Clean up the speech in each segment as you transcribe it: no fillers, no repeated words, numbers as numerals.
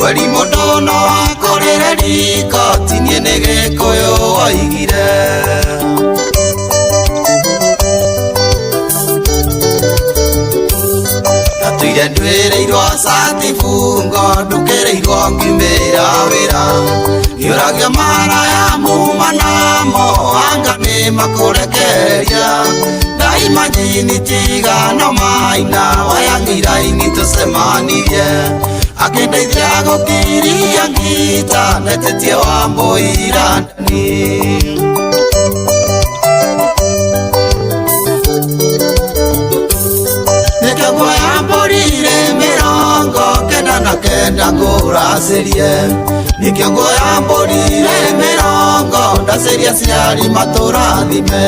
Weri mũndũ no akũrĩre riko tinie nĩ Gĩkũyũ oigire. Ndatũire ndwĩrĩirwo cati bungo ndũkĩrĩirwo ngiumĩra wĩra. Nĩũragia maraya muma namo anga nĩ makũrekereria. Ndaimanyini tigano maina wayang'iraini tũcemanirie. Akĩndeithia gũkiria ngita netetie wa mũira ndani. Nĩkĩo nguoya mbũri irĩ mĩrongo kenda na kenda ngũracĩrie. Nĩkĩo nguoya mbũri irĩ mĩrongo ndacĩrie aciari matũrathime.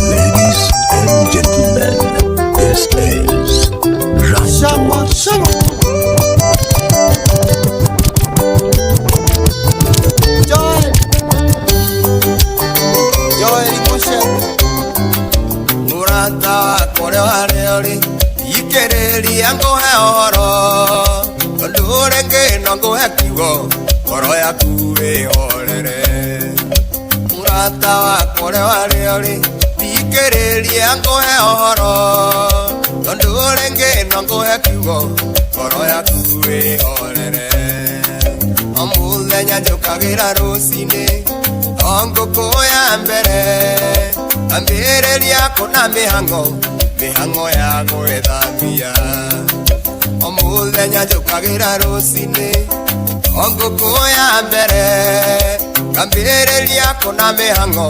Ladies and gentlemen, this is Shama, shama. Joel, Joel Moshe. Mũrata wakwa ũrĩa warĩ ũrĩ ikĩrĩria ngũhe ũhoro tondũ rĩngĩ no ngũhe kiugo ngoro yaku ĩhorere. Mũrata wakwa ũrĩa warĩ ũrĩ ikĩrĩria ngũhe ũhoro tondũ rĩngĩ no ngũhe kiugo ngoro yaku ĩhorere. O mũthenya njũkagĩra rũcinĩ o ngũkũ ya mbere ambĩrĩria kũna mĩhang'o mĩhang'o ya gwĩthambia. O mũthenya njũkagĩra rũcinĩ o ngũkũ ya mbere ngambĩrĩria kũna mĩhang'o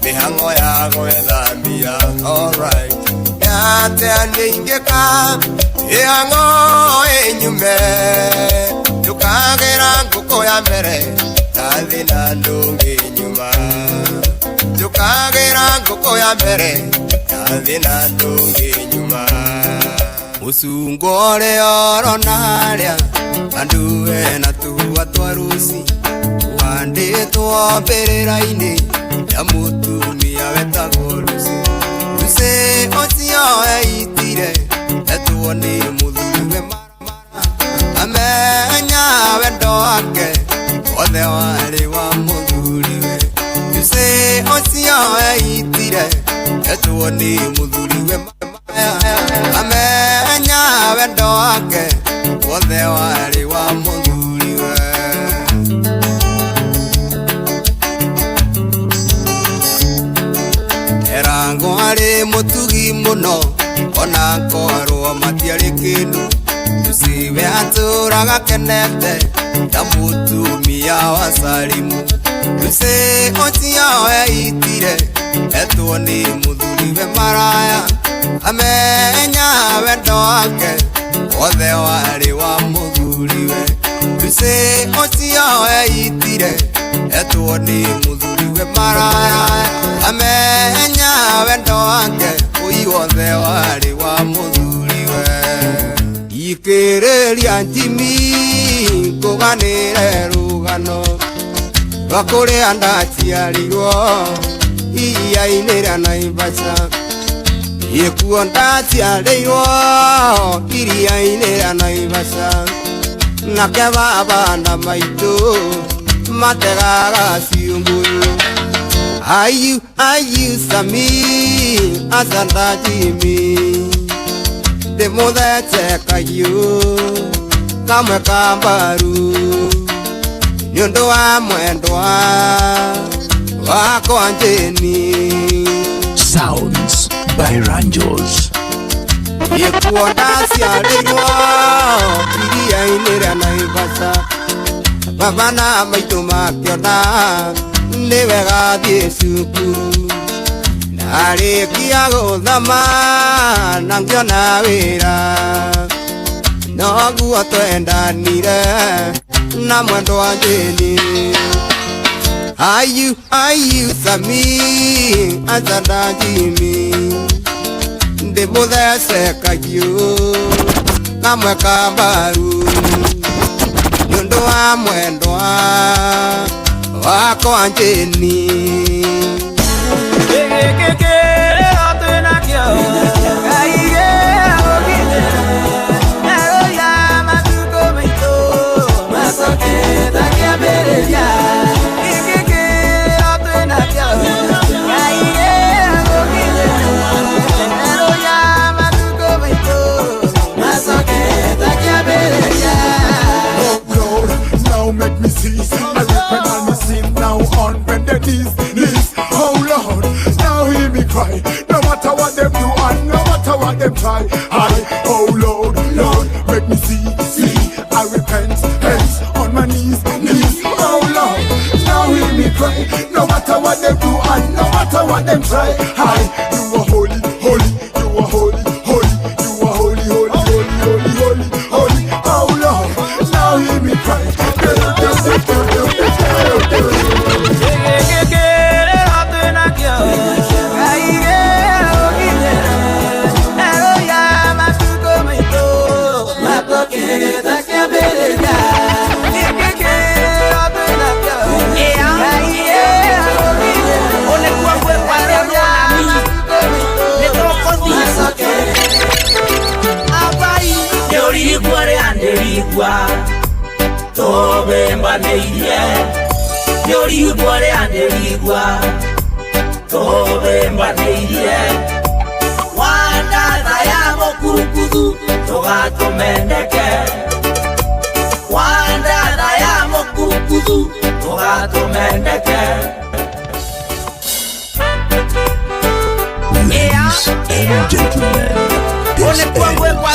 mĩhang'o ya gwĩthambia. Alright. Nĩatĩa nĩingĩka mĩhang'o ĩnyume njũkagĩra ngũkũ ya mbere ndathĩ na ndũngĩnyuma. Njũkagĩra ngũkũ ya mbere ndathĩ na ndũngĩnyuma. Mũcungwa ũrĩa ũrona harĩa andũ ena tũhua twa rũci ũhandĩtwo mbĩrĩra-inĩ ya mũtumia wetagwo Lucy. Lucy ũcio eitire etwo nĩ mũthuriwe Maramara amenya wendo wake wothe warĩ wa mũthuriwe. Lucy ũcio eitire etwo nĩ mũthuriwe Maramara amenya wendo wake wothe warĩ wa mũthuriwe. Erango arĩ mũtugi mũno ona korwo matiarĩ kĩndũ. Lucy we atũraga kenete ta mũtumia wa Salimu. Lucy ũcio eitire etwo nĩ mũthuriwe Maraya amenya wendo wake wothe warĩ wa mũthuriwe. Lucy ũcio eitire etwo nĩ mũthuriwe Maraya amenya wendo wake ũi wothe warĩ wa mũthuriwe. Ikĩrĩria njimi ngũganĩre rũgano rwa kũrĩa ndaciarirwo iria-inĩ rĩa Naivasha. Ĩkuo ndaciarĩirwo iria-inĩ rĩa Naivasha. Nake baba na maitũ mategaga ciũngũyũ. Ayu ayu Sami asanta Jimmy ndĩmũthece kahiũ kamwe ka mbaru nĩ ũndũ wa mwendwa wakwa Jane. Sounds by Ranjos. Ĩkuo ndaciarĩirwo iria-inĩ rĩa Naivasha. Baba na maitũ makĩona nĩ wega thiĩ cukuru. Ndarĩkia gũthoma na ngĩona wĩra noguo twendanire na mwendwa Jane. Ayu ayu Sami asanta Jimmy ndĩmũthece kahiũ kamwe ka mbaru nĩ ũndũ wa mwendwa wakwa Jane. Gĩkĩ kĩrĩro twĩnakĩo Ngai gĩagũkinyĩre. Erũria matukũ maitũ. matter what them try. Hi, you are holy, holy, you are holy, holy, you are holy, holy, holy, holy, holy, holy. Oh Lord, now hear me cry. Do, do, do, do, do, do, do, do. Ladies and gentlemen, this is Ranjos.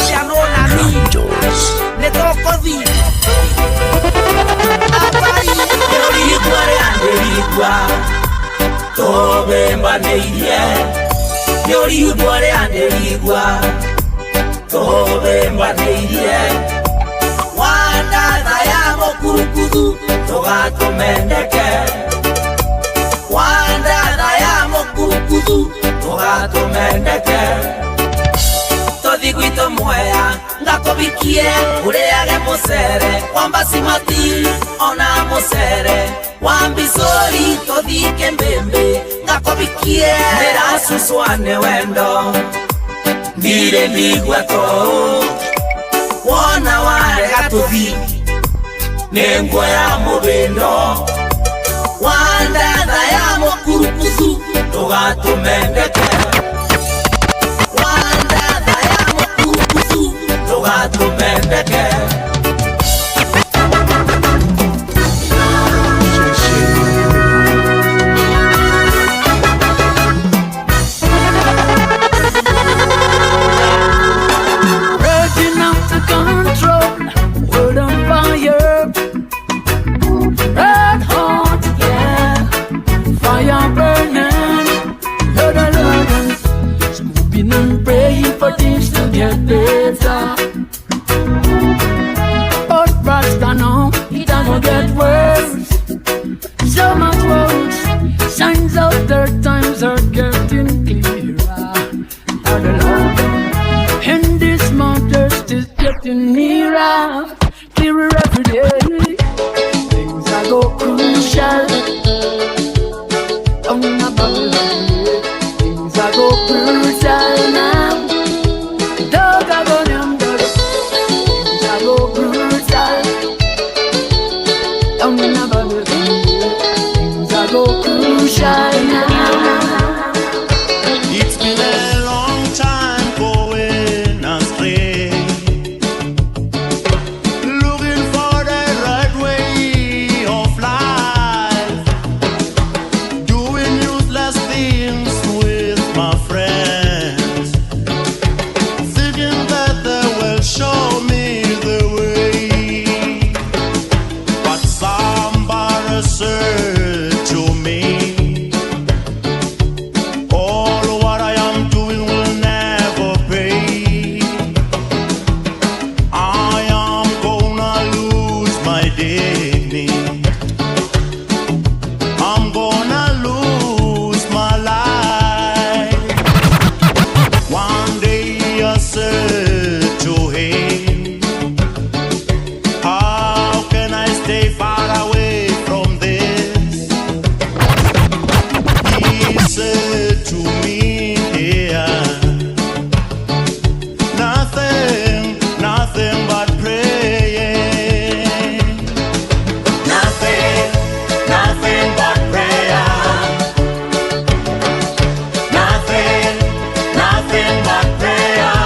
Ngakobikie ureage musere wambasimati ona musere wambisori tothike mbembe ngakobikie ndirasuswane wendo ndire ndigwa to wona warega tuthi nengwa ya mubindo wandatha ya mukurukuthu tugatumendeke Tumendeke. Raging out of control, world on fire, red hot, yeah, fire burning, Lord, Lord, some hoping and praying for things to get better. But Rasta now, it a go get worse. So much worse. Signs of their times are getting clearer. Lord, Lord, and this mountain is getting nearer, clearer every day. Things are go crucial. Down in a Babylon, things are go brutal now. Dog a go down, dog. Things are go brutal. Down in a Babylon, things are go crucial now. It's been a long time going astray, looking for the right way of life, doing useless things with my friends, thinking that they will show me the way. But somebody said to me, all what I am doing will never pay. I am gonna lose my dignity. I'm gonna lose my life. One day I said to him, how can I stay far away from this? He said to me, yeah, nothing, nothing but praying. Nothing, nothing but prayer. Nothing, nothing but prayer.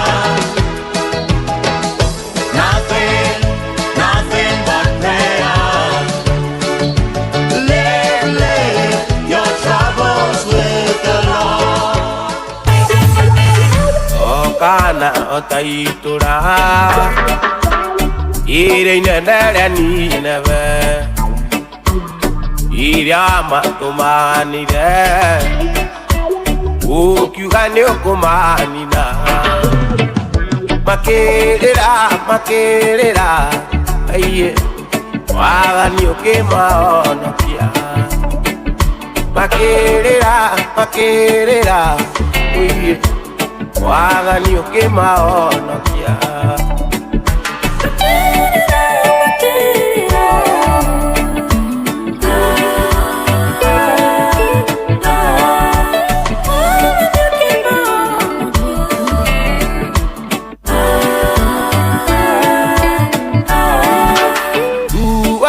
Nothing, nothing but prayer. Live, live your troubles with the Lord. Okana otaitura ire inenere nineve iria matumanire Ukiuga nĩ ũkũmanina. Makĩrĩra makĩrĩra aiye wathani ũkĩmahonokia. Makĩrĩra makĩrĩra oiye wathani ũkĩmahonokia.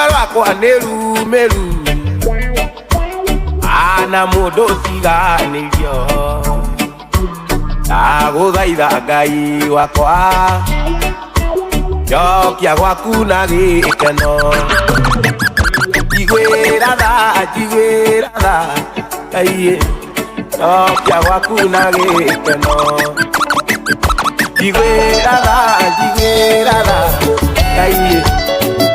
Rwakwa nĩ rumeru ana mũndũ tiganĩrio ndagũthaitha Ngai wakwa njokia gwaku na gĩkeno. Njiguĩra tha njiguĩra tha Ngai njokia gwaku na gĩkeno. Njiguĩra tha njiguĩra tha Ngai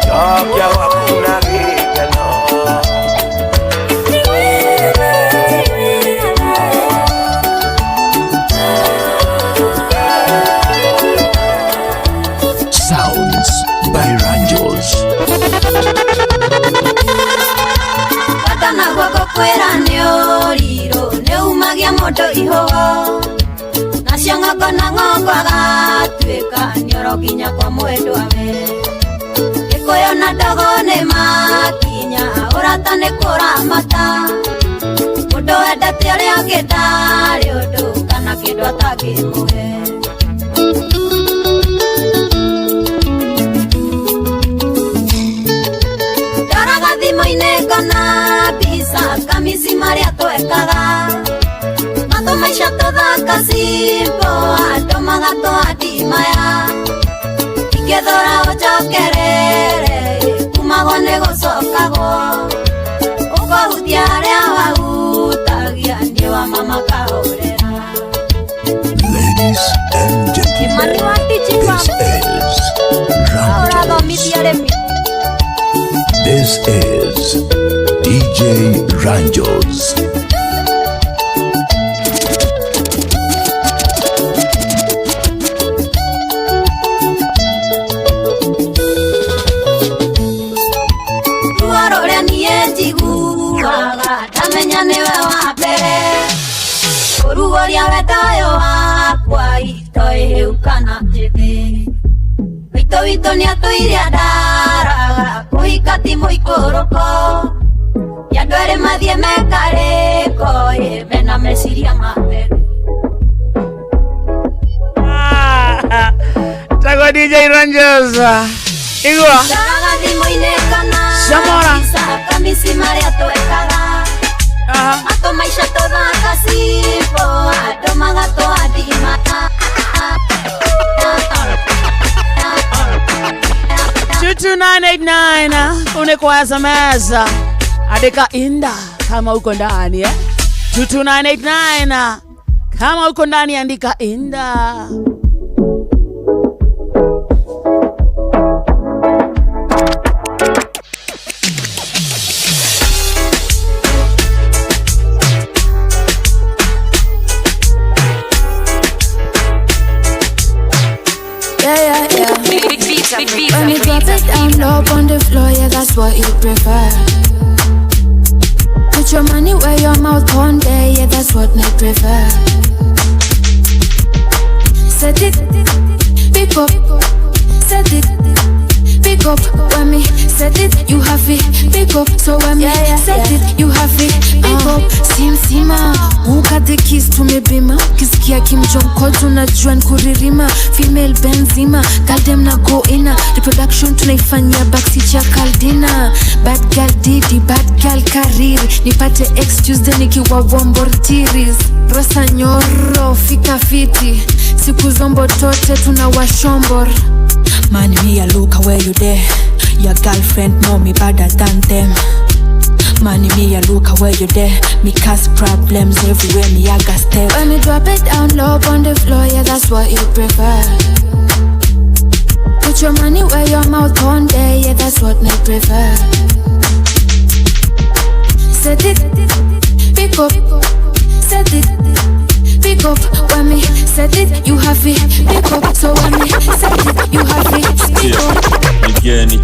njokia gwaku na gĩkeno. Sounds by Ranjos. Bata naguo ngũkwĩra nĩ ũrirũ nĩ umagia mũndũ ihũgo nacio ng'ongo na ng'ongo agatuĩka nĩoro nginya kwa mwendwa we. Gĩkũyũ na ndogo nĩ makinya ũrata nĩ kũramata mũndũ wendete ũrĩa ũngĩ ndarĩ ũndũ kana kĩndũ atangĩmũhe. Ndoraga thimũ-inĩ ngona mbica kamisi marĩa twekaga matũ maica tũthaka simbo andũ magatũandimaya ingĩthũra ũnjokerere kumagwo nĩ gũcokagwo ũkũhutia arĩa wahutagia nĩ wa mama kahorera. Ladies and gentlemen, this is Ranjos. This is DJ Ranjos. Ruo rũrĩa niĩ njiguaga ndamenya nĩwe wa mbere kũrugũria wendo ũyũ wakwa itoĩ hĩu kana njĩthĩ. Witũ witũ nĩatũire andaraga kũhika ti mũikũrũko ya andũ erĩ mathiĩ mekarĩko ĩ mena meciria matheru. Tago DJ Ranjos. Igua. Ndoraga thimũ-inĩ ngona Samora. mbica kamisi marĩa twekaga matũ maica tũthaka simbo andũ magatũandima. 22989 une kwa SMS andika inda kama uko ndani eh? 22989 kama uko ndani andika inda. Yeah, yeah, yeah. When you drop it down low on the floor, yeah, that's what you prefer. Put your money where your mouth on there, yeah, that's what me prefer. Set it, pick up, set it, pick up. When me set it, you have it, pick up. So when me set it, you have it, pick up. Si mzima, uka the keys tumebima. Ukisikia kimchonkozo unajua nkuririma. Female Benzema, girl dem na go ina. Reproduction tunaifanyia backseat ya Caldina. Bad girl Didi, bad girl Kariri. Nipate ex Tuesday nikiwa Wombortiris. Rosa Nyoro, fika fiti. Siku zombo tote tunawashombor. Man, me a look where you there. Your girlfriend know me better than them. Man, me a look where you there. Me cause problems everywhere, me a got step. When me drop it down low on the floor, yeah, that's what you prefer. Put your money where your mouth on there, yeah, that's what me prefer. Set it, pick up, set it,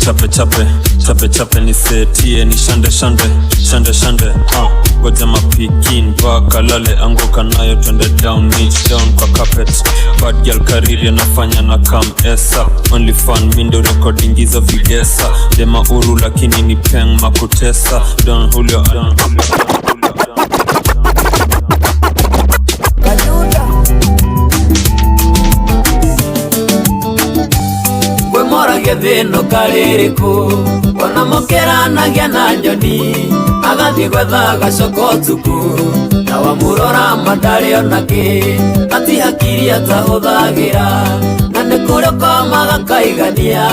Chape chape chape chape nisetie ni shande shande shande shande ha goja mapikin mpaka lale anguka nayo twende down niche down kwa carpet bad girl kariri anafanya na kam esa only fan mindo recording hizo vigesa dema uru lakini ni peng makutesa don julio don julio. Gethino kaririku ona mokeranagia na nyoni agathiĩ gwetha gacoka ũtukũ na wamũrora matarĩ ona kĩ atihakiri atahũthagĩra na nĩ kũrĩ ũkomaga kaigania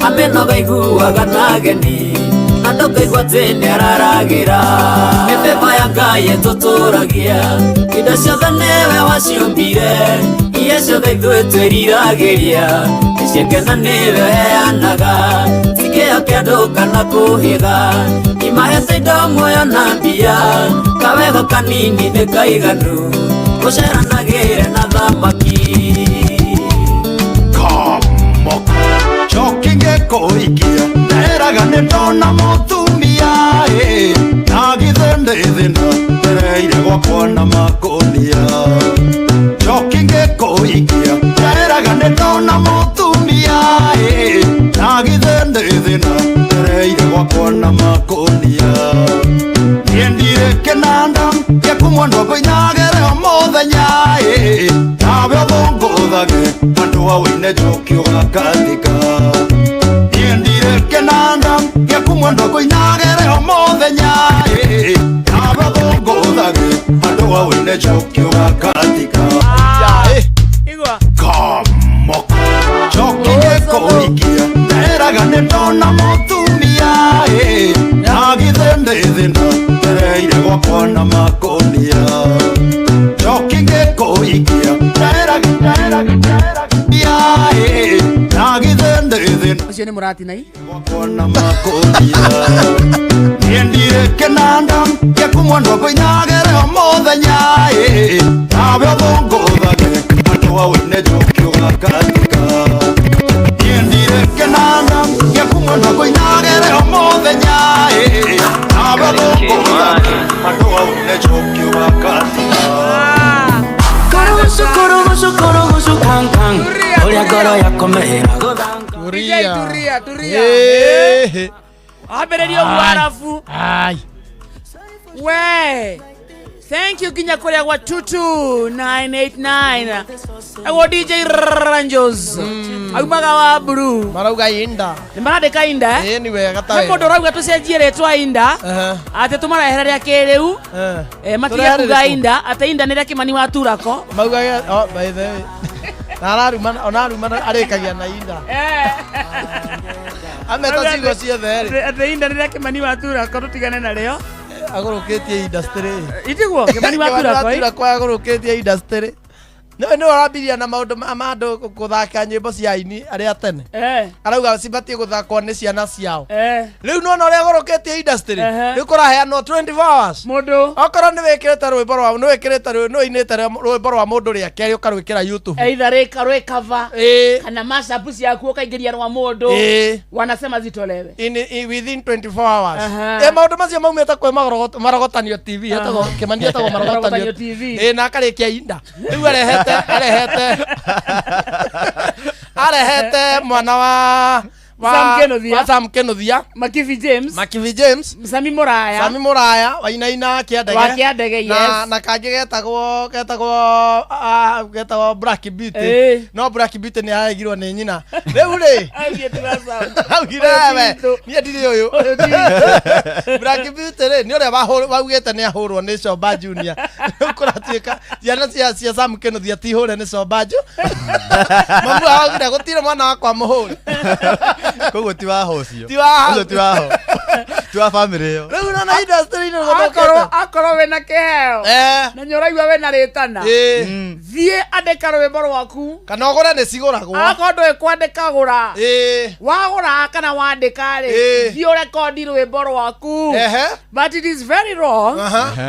amĩnoga iguaga na ageni na ndũkaigua atĩ nĩararagĩra mĩthemba ya Ngai ĩtũtũragia indo ciothe nĩwe waciũmbire iria ciothe ithuĩ twĩriragĩria ciakena nĩwe heanaga tikĩo kĩa andũ kana kũhĩga imahete indo muoyo na mbia kawega kanini nĩ kaiganu gũceranagĩre na thamaki Kamok Njoki ngĩkũikia nderaga nĩ ndona mũtumia ĩ na githĩ ndĩ thĩna ndereire gwakwa na makũnia Njoki ngĩkũikia nderaga nĩ ndona mũtumia ĩ na githĩ ndĩ thĩna ndereire gwakwa na makũnia Niĩ ndirĩ kĩnanda gĩa kumwendwo ngũinagĩre o mũthenya ĩ nawe ũthũngũthage andũ a wĩine njoki ũgakathika Niĩ ndirĩ kĩnanda gĩa kumwendwo ngũinagĩre o mũthenya ĩ nawe ũthũngũthage andũ a wĩine njoki ũgakathika Igua. Kamok Njoki ngĩkũikia nderaga nĩ ndona mũtumia ĩ na githĩ ndĩ thĩna ndereire gwakwa na makũnia Njoki ngĩkũikia nderaga nderaga nderaga ĩ na githĩ ndĩ thĩna Ũcio nĩ mũratinai gwakwa na makũnia Niĩ ndirĩ kĩnanda gĩa kumwendwo ngũinagĩre o mũthenya ĩ nawe ũthũngũthage andũ a wĩine njoki ũgakathika Niĩ ndirĩ kĩnanda gĩa kumwendwo ngũinagĩre o mũthenya ĩ nawe ũthũngũthage andũ a wĩine njoki ũgakathika Korogoco korogoco korogoco kang kang Oria ngoro yako mehera Turia turia turia ambĩrĩria ũguo arabu we thank you nginya kũrĩa gwa 22989 eguo DJ Ranjos aumaga wa blue marauga inda nĩ marandĩka inda ĩ ni wega ta he mũndũ ũrauga tũcenjie rĩtwa inda atĩ tũmarehere rĩa kĩrĩu matige Tũrehere kuga rĩkũ? inda atĩ inda nĩ rĩa Kĩmani wa Turako mauga oh by the way na ararumana ona arumana arĩkagia na inda ameta ciugo ciothe rĩ atĩ inda nĩ rĩa Kĩmani wa Turako tũtigane narĩo agũrũkĩtie industry itiguo Kĩmani wa Turako ĩ? Turako agũrũkĩtie industry nĩ nĩ ũrambiria na maũndũ ma andũ gũthaka nyĩmbo cia aini arĩa tene arauga cibatiĩ gũthakwo nĩ ciana ciao rĩu nona ũrĩa agũrũkĩtie industry rĩu kũraheanwo 24 hours mũndũ okorwo nĩ wĩkĩrĩte rwĩmbo rwa nĩ wĩkĩrĩte nĩ ũinĩte rwĩmbo rwa mũndũ rĩa kerĩ ũkarwĩkĩra YouTube either rĩka rwĩkava kana mashup ciaku ũkaingĩria rwa mũndũ wanasema zitolewe within 24 hours maũndũ macio maumĩte kwĩ marogotanio TV etagwo Kĩmani etagwo marogotanio TV na akarĩkia inda rĩu arehete arehete mwana wa Sam Kenothia. wa Sam Kenothia Makibi James Makibi James Sami Muraya Sami Muraya wainaina Kĩandege Wa Kĩandege, yes. na kangĩ getagwo getagwo getagwo Black Beauty no Black Beauty nĩ aregirwo nĩ nyina rĩu rĩ augire we niĩ ndirĩ ũyũ Black Beauty rĩ nĩ ũrĩa waugĩte nĩ ahũrwo nĩ Shomba Junior rĩu kũratuĩka ciana cia Sam Kenothia ti hũre nĩ Shomba Ju mamu augire gũtirĩ mwana wakwa mũhũre koguo ti waho ũcio Ti waho. Ũcio ti waho ti wa bamĩrĩ ĩyo rĩu nona industry-inĩ akorwo akorwo wĩna kĩheo na nĩ ũraigua wĩna rĩtana thiĩ andĩka rwĩmbo rwaku kana ũgũre nĩ cigũragwo akorwo ndũĩ kwandĩka gũra wagũra kana wandĩka rĩ thiĩ ũrekondi rwĩmbo rwaku but it is very wrong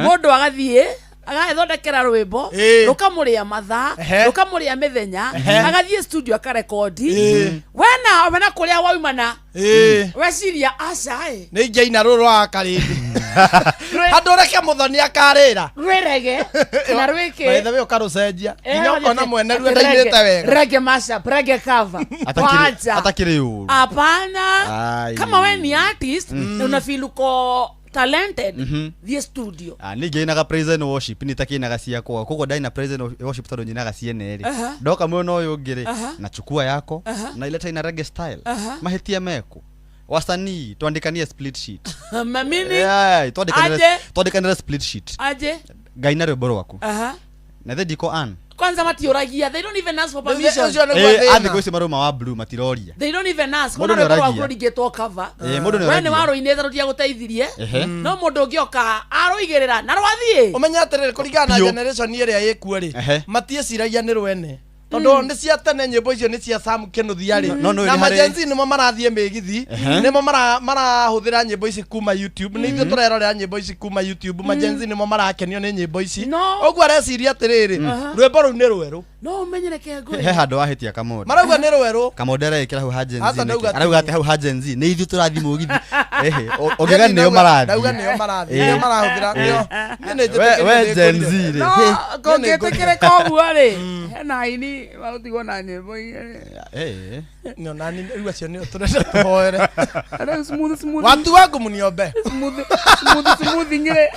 mũndũ agathiĩ Agagĩthondekera rwĩmbo Ĩĩ. rũkamũrĩa mathaa Ehe. rũkamũrĩa mĩthenya Ehe. agathiĩ studio akarekondi Ĩĩ. wena wena kũrĩa waumana Ĩĩ. weciria aca ĩ Nĩ ingĩaina rũrũ rwa karĩndĩ. Handũ reke mũthoni akarĩra. rwĩrege kana rwĩkĩ By the way ũkarũcenjia. Eh, Nginya ũkona mwene ruo ati ndainĩte wega. Reggae mashup, reggae cover. Wacha. Atakiri uru. Hapana. Ai. Kama we ni artist na una feel uko talented, thiĩ studio. Ah, niĩ ngĩinaga praise and worship nĩ takĩinaga ciakwa koguo ndaina praise and worship tondũ nyinaga ciene rĩ Aha. ndoka mwena ũyũ ũngĩ rĩ Aha. nachukua yako Aha. na ileta ina reggae style Aha. mahĩtia meku wasanii twandĩkanie split sheet Mamini. Yeah, Aje. twandĩkanĩre split sheet Aje. ngaina rwĩmbo rwaku Aha. na the ndiko an Kwanza matiũragia. They don't even ask for permission. Ũcio nĩguo Eh, thĩna. a thikũ ici marauma wa blue matiroria They don't even ask. Mũndũ Mũndũ rwĩmbo rwaku nĩoragia. rũringĩtwo cover. Eh, mũndũ We nĩ nĩoragia. warũinĩte rũtiagũteithirie. Ehe. No mũndũ ũngĩ oka arũigĩrĩra na rwathiĩ. Ũmenye atĩrĩrĩ kũringana na Biũ. generation ĩrĩa ĩkuo rĩ Ehe. matiĩciragia nĩ rwene tondũ nĩ cia tene nyĩmbo icio nĩ cia Sam Kĩnuthia rĩ No, no, na nĩ harĩ- majenzi nĩmo marathiĩ mĩgithi Ehe. nĩmo marahũthĩra nyĩmbo ici kuma YouTube nĩ ithuĩ tũrerorera nyĩmbo ici kuma YouTube majenzi nĩmo marakenio nĩ nyĩmbo ici No. ũguo areciria atĩrĩrĩ rwĩmbo rũu nĩ rwerũ No ũmenyereke ngũĩ. He handũ wahĩtia kamonde marauga nĩ rwerũ kamonde areĩkĩra hau ha Gen Z Aca nĩkĩ? ndauga arauga atĩ hau ha Gen Z nĩ ithuĩ tũrathiĩ mũgithi Ehe, ũngĩga nĩo marathiĩ ndauga nĩo marathiĩ Eh. nĩo marahũthĩra nĩo niĩ nĩ We- we njĩtĩkĩrie Gen nĩ Z ngũrire. rĩ No, He. kũngĩtĩkĩrĩka ũguo rĩ hena aini magũtigwo na nyĩmbo igĩrĩ. Eh. No, nani rĩu acio nĩo tũrenda tũhoere Rĩu smooth smooth watu wangu mniombe smooth smooth smooth ngire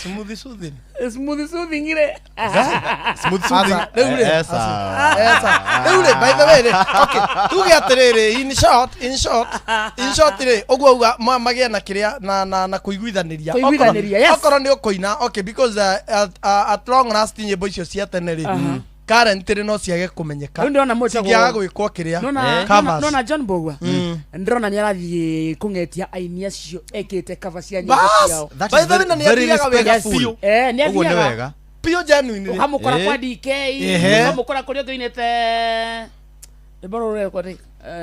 smooth soothing smooth smooth ngire Smooth soothing. Aca, rĩu rĩ, Eh, sawa. aca. Esa. Rĩu rĩ, by the way rĩ, okay, tuge atĩrĩrĩ, in short, in short, in short rĩ, ũguo uga magĩe na kĩrĩa na na na kũiguithanĩria. Kũiguithanĩria, yes. Okorwo nĩ ũkũina, okay, because at long last nyĩmbo icio cia tene rĩ, Aha. current rĩ no ciage kũmenyeka. Rĩu ndĩrona mũndũ Cingĩaga gwĩkwo kĩrĩa. Nona Covers. nona John Mbugua ndĩrona nĩ arathiĩ kũng'etia aini acio ekĩte cover cia nyĩmbo Bas! ciao. That By is the way, na very- nĩ very athiaga wega respectful. biũ. Eh, nĩ Ũguo nĩ athiaga. wega Biũ genuinely. Ũkamũkora Eh. kwa DK, Ehe. ũkamũkora kũrĩa ũngĩ ũinĩte rwĩmbo rũrũ rwekwo rĩ,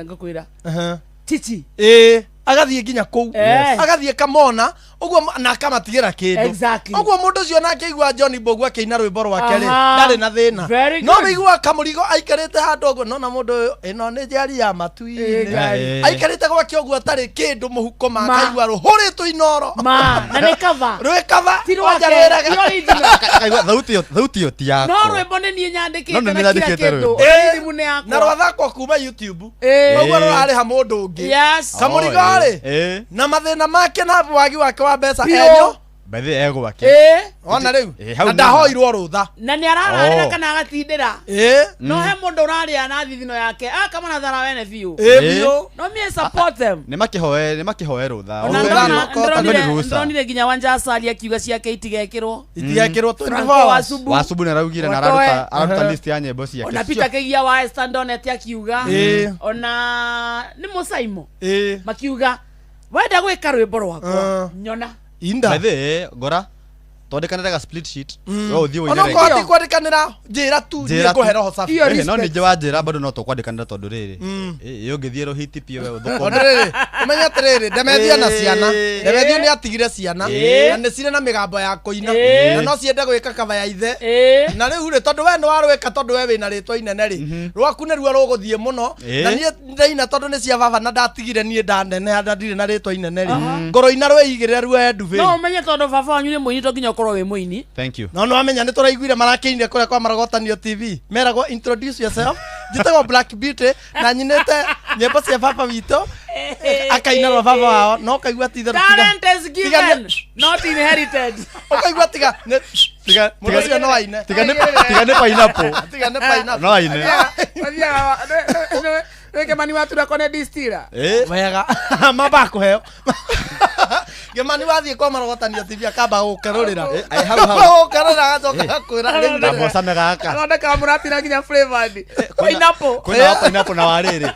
ngũkwĩra. Aha. Chichi. Ĩĩ, agathiĩ nginya kũu Yes. agathiĩ kamona ũguo na akamatigĩra kĩndũ Exactly. ũguo mũndũ ũcio nake aigua John Mbũgua akĩina rwĩmbo rwake rĩ Aha. ndarĩ na thĩna Very no good. wĩigua kamũrigo aikarĩte handũ ũguo nona mũndũ ũyũ ĩno nĩ njari ya matu-inĩ Ngari. aikarĩte gwake ũguo atarĩ kĩndũ mũhuko Ma. makaigua rũhũrĩtwo inoro Ma, na nĩ cover. rwĩ kaba Ti rwake, wanja rwĩraga. ti original. Kaigua thauti ĩyo thauti ĩyo ti No yakwa rwĩmbo nĩ niĩ No nyandĩkĩte nĩ na kila nyandĩkĩte kĩndũ. rwĩmbo. Ĩĩ, Rhythm nĩ yakwa. na rwathakwo kuma YouTube Ĩĩ. ũguo rũrarĩha mũndũ ũngĩ Yes. kamũrigo Oh, rĩ ĩĩ. na mathĩna make na wagi wake wa mbeca Biũ. enyo By the way, egwake Ĩĩ. ona rĩu Ĩĩ, hau na nĩ- ndahoirwo rũtha Na nĩ arararĩra Oh. kana agatindĩra. ĩĩ No he mũndũ ũrarĩa na thithino yake akama na thara wene biũ. ĩĩ Ĩĩ. biũ No me support them. nĩ makĩhoe nĩ makĩhoe rũtha Ona Rũtha ndona- nĩ ndĩronire rũtha. ndĩronire nginya Wanja Asali akiuga ciake itigekĩrwo. itigekĩrwo Franco 24 hours Wasubu. wasubu nĩ araugire na Watoe. araruta araruta list ya nyĩmbo ciake Ona Peter Kĩgia wa Esther Ndonet akiuga. Ĩĩ. Ona nĩ Mũsaimo ĩĩ makiuga wenda gwĩka rwĩmbo rwakwa Ah. nyona. inda By the way, ngora twandĩkanĩre ga split sheet we ũthiĩ ũine ona rĩngĩ. okorwo ti kwandĩkanĩra njĩra tu Njĩra niĩ tu. ngũhe roho safi Iyo Ĩhĩ, no respect. ningĩ wanjĩra bado no tũkwandĩkanĩra tondũ rĩrĩ ĩ ũngĩthiĩ rũhiti piũ we Tondũ ũthũkũme rĩrĩ ũmenye atĩrĩrĩ ndemethio na ciana Ĩĩ. ndemethio nĩ atigire ciana Ĩĩ. na nĩ cirĩ na mĩgambo ya kũina Ĩĩ. na no ciende gwĩka kaba ya ithe Ĩĩ. na rĩu rĩ tondũ we nĩ warwĩka tondũ we wĩna rĩtwa inene rĩ rwaku nĩruo rũgũthiĩ mũno Ĩĩ. na niĩ ndaina tondũ nĩ cia baba na ndatigire niĩ ndaneneha na ndirĩ na rĩtwa inene rĩ ngoroina rweigĩrĩra ruoe No ndubi ũmenye tondũ baba wanyu nĩ mũini to nginya ũkorwo wĩ mũini. thank you no nĩ wamenya nĩ tũraiguire marakĩinire kũrĩa kwa marogotanio tv meragwo introduce yourself njĩtagwo black beauty na nyinĩte nyĩmbo cia baba witũ akaina rwa baba wao no ũkaigua ti itherũ tiga- Talent is tiga given, nĩ- not inherited. ũkaigua tiga nĩ- tiga mũndũ ũcio no aine tiga nĩ tiga nĩ pineapple tiga nĩ pineapple. no aine Mathiaga wĩkemani watura kone distira Ĩ. wega mamba kũheo gĩmani wathiĩ kwa marogotanio tv akamba gũkerũrĩra Ĩ, ai, hau, hau. gũkerũrĩra agacoka agakwĩra rĩu na mocame gaka athondekaga mũratina nginya flavored pineapple kwĩna wa pineapple na wa rĩrĩ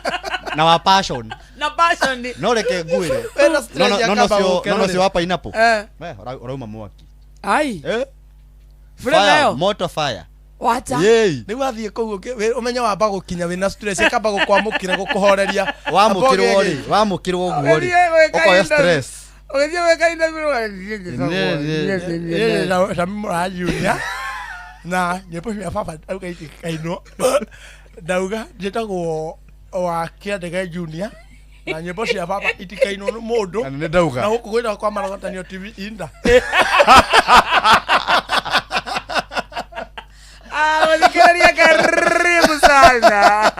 na wa passion Na passion. no reke ngwĩre Wĩna stress no no no akamba no cio no no gũkerũrĩra. cio wa pineapple Eh. we ũrauma mwaki Ai. Eh? Flavor Fire, ĩyo. moto fire Wacha. Yei. rĩu wathiĩ kũu ũmenye wamba gũkinya wĩna stress ĩkamba gũkwamũkĩra gũkũhoreria wamũkĩrwo rĩ wamũkĩrwo ũguo rĩ Ũthiĩ gwĩka ũkoya interview. stress Ũgĩthiĩ gwĩka interview Niĩ Sami Mũraha Junior na nyĩmbo cia baba ndauga itikainwo. Ndauga njĩtagwo wa Kĩandege Junior na nyĩmbo cia baba itikainwo nĩ mũndũ. Na nĩ ndauga. Na gũkũ gwĩtagwo kwa Marogotanio TV Inda. Ah, wathikĩrĩria karibu sana.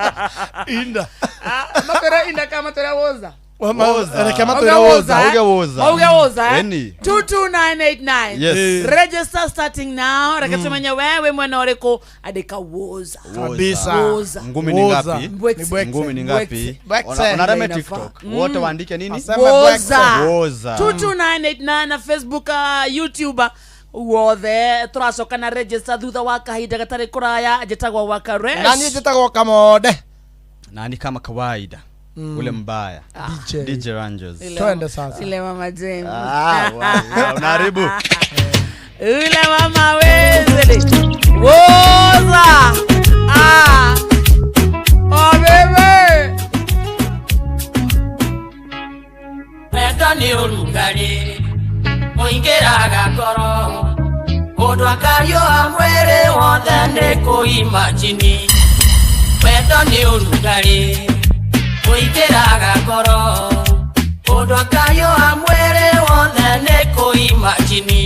Inda. Ah, matwĩre Inda kana matwĩre Woza? Woza. Reke Mauge matwĩre Woza, Woza. eh? Mauge Woza. Mauge Woza, eh? Eni. 22989. Yes. Register starting now. Reke tumenye wewe mwena ũrĩkũ andĩka Woza. Kabisa. Woza. Ngumi ni Woza. ngapi? Mbwekse. Ngumi ni ngapi? Mbwekse. Onareme Inafaa. TikTok. Wote waandike nini? Aseme Woza. Woza. 22989 na Facebook, YouTube wothe tũracoka na register thutha wa kahinda gatarĩ kũraya. Njĩtagwo Wakaresh. Na niĩ njĩtagwo Kamonde. Nani kama kawaida. Ule mbaya. DJ. DJ Rangers. Twende sasa. Ile mama James. Ah, wow, wow, unaharibu. Ule mama Wesley. Woza. Ah. Oh baby. Wendo nĩ ũrugarĩ ũingĩraga ngoro mũndũ akariũa mwĩrĩ wothe nĩ kũimajini. Wendo nĩ ũrugarĩ ũingĩraga ngoro mũndũ akariũa mwĩrĩ wothe nĩ kũimajini.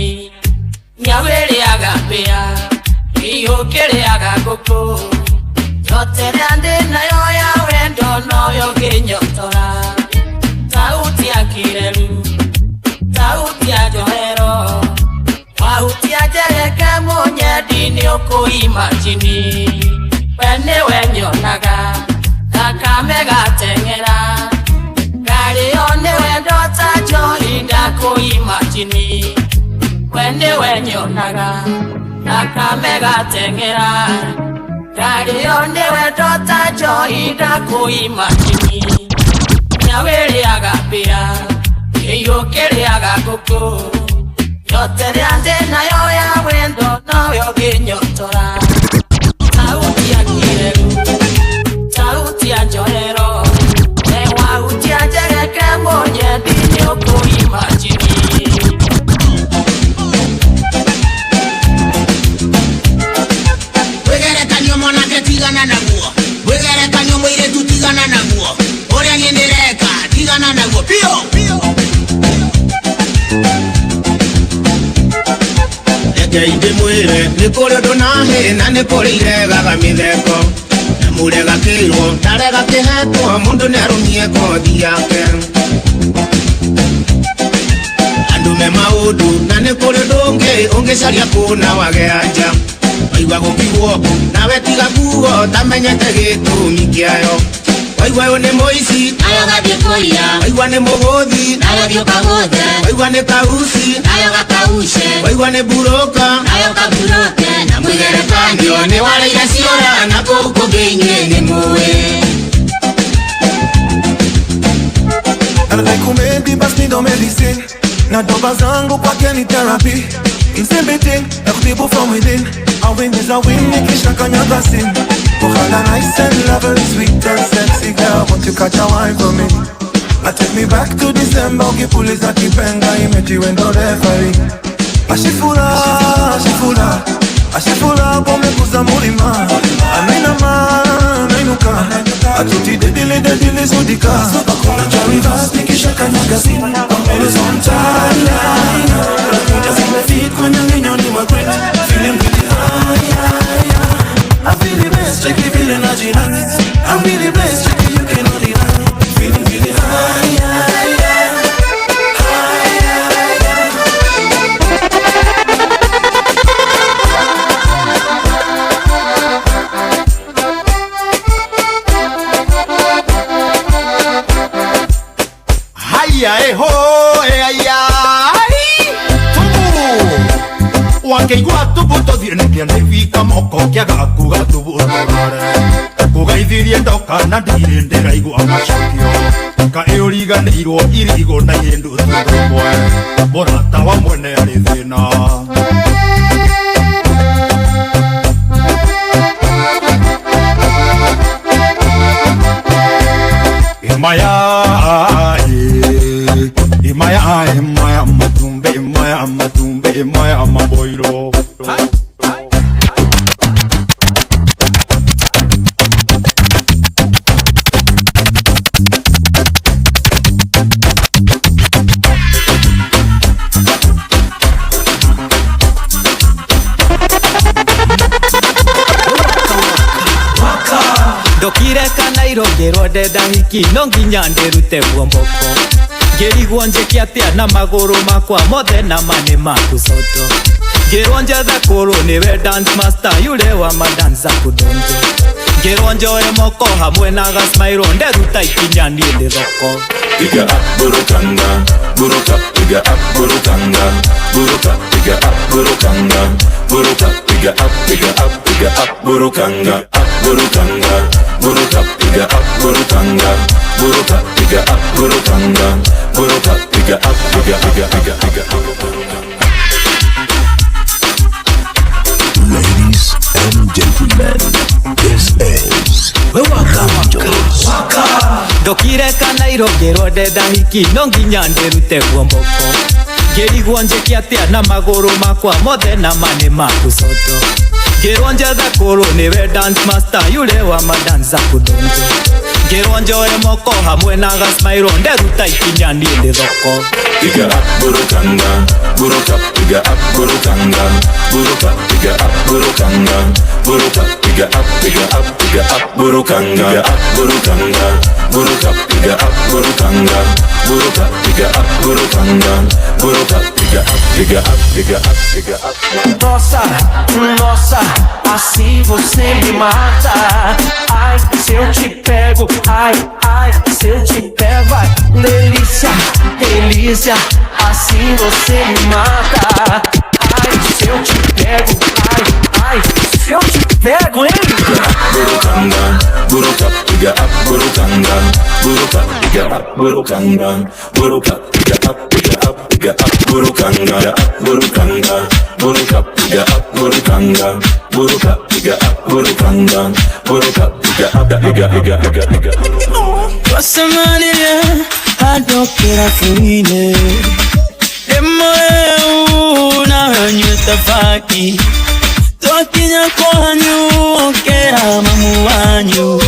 Nyawĩrĩaga mbĩa iyũkĩrĩaga ngũkũ yote ĩrĩa ndĩ nayo ya wendo noyo ngĩnyotora. Sauti ya kireru, sauti ya njohero, wahuti ya njereke mũnyendi nĩ ũkũimajini. We nĩwe nyonaga thakame gateng'era ngarĩo nĩ wendo ta njohi ndakũimajini. We nĩwe nyonaga thakame gateng'era ngarĩo nĩ wendo ta njohi ndakũimajini. Nyawĩrĩaga mbĩa iyũkĩrĩaga ngũkũ yote ĩrĩa ndĩ nayo ya wendo noyo ngĩnyotora. Sauti ya kireru, sauti ya njohero, we wahutia njereke mũnyendi nĩ ũkũimajini. Wĩgerekanio mwanake tigana naguo, wĩgerekanio mũirĩtu tigana naguo, ũrĩa niĩ ndĩreka tigana naguo biũ. Reke ndĩmwĩre nĩ kũrĩ ũndũ na hĩ na nĩ kũrĩ iregaga mĩtheko na mũrega kĩrwo ndarega kĩhetwo mũndũ nĩarũmie kothi yake. Andũ me maũndũ na nĩ kũrĩ ũndũ ũngĩ ũngĩcaria kũna wage anja waigua gũkiugwo nawe tiga kuo tamenyete gĩtũmi kĩayo. Waigua ũyũ nĩ mũici Nayo gathiĩ kũiya. waigua nĩ mũgũthi Nayo thiĩ ũkagũthe. waigua nĩ kauci Nayo gakauce. waigua nĩ mburũka Nayo kaburoke. Na mwĩgerekanio nĩ wareire ciora na kũu kũngĩ inyuĩ nĩ mũĩ. Anadai basi ndo medicine na doba zangu kwake ni therapy. Msimbiting na kutibu from within. A win is a win nikisha kanyaga sin. Kuhala nice and lovely, sweet and sexy girl, won't you catch a wine for me? I take me back to December, ukipuliza kipenga imetiwe ndo referee. Ashifula, ashifula, ashifula pomekuza mulima. Anainama, anainuka, atuti dedile dedile zudika. Nacha reverse nikisha kanyaga sin. I'm always on timeline. Nakuja zimefit kwenye ninyo ni wa great. Feeling pretty high, high, high. I feel the best, check it feeling original. I'm really blessed, check it, you cannot deny. Feeling really high, high, high. High, high, high. Haya eho aya tubu wakeigua tubu tũthiĩ nĩkĩo nĩ wika moko kĩaga kuga tubu tũrore kũgeithirie ndoka na ndirĩ ndĩraigua macokio kaĩ ũriganĩirwo irigũ na irĩ nuthu rũmwe mũrata wa mwene arĩ thĩna. Imaya, imaya, imaya. hiki no nginya ndĩrute guomboko ngĩrigwo njĩke atĩa na magũrũ makwa mothe na mane maku soto ngĩrwo njethe kũrũ nĩwe dance master yule wa madansa kudonjo ngĩrwo njoe moko hamwe na gasmairo nderuta ikinya niĩ ndĩ thoko. Piga up burukanga, buruka, piga up burukanga, buruka, piga up burukanga, buruka, piga up, piga up, piga up burukanga, up burukanga, buruka, piga up burukanga, buruka, piga up burukanga, buruka, piga up, piga, piga, piga, piga up. Ladies and gentlemen, this is Ranjos. Ndokire Kanairo ngĩrwo ndenda hiki no nginya ndĩrute guomboko ngĩrigwo njĩke atĩa na magũrũ makwa mothe na mane maku soto ngĩrwo njethe kũrũ nĩwe dance master yule wa madansa kudonjo ngĩrwo njoe moko hamwe na gasmairo nderuta ikinya niĩ ndĩ thoko. Piga up burukanga, buruka, piga up burukanga, buruka, piga up burukanga, buruka, piga up, piga up, piga up burukanga, up burukanga, buruka, piga up burukanga, buruka, piga up burukanga, buruka, piga up, piga up, piga up, piga up. Nossa, nossa, assim você me mata. Ai, se eu te pego, ai, ai, se eu te pego, ai, delícia, delícia, assim você me mata. Ai, se eu te pego, ai, ai, se eu te pego, hein? Burukanga, buruka, piga up, burukanga, buruka, piga up, burukanga, buruka, piga up, piga up, piga up, burukanga, burukanga, buruka, piga up, burukanga, buruka, piga up, burukanga, buruka, piga up, piga, piga, piga, piga. Twasemanirie handokera fuine Rĩmwe nawe nyuĩte baki twakinya kwanyu ũkĩra mamu wanyu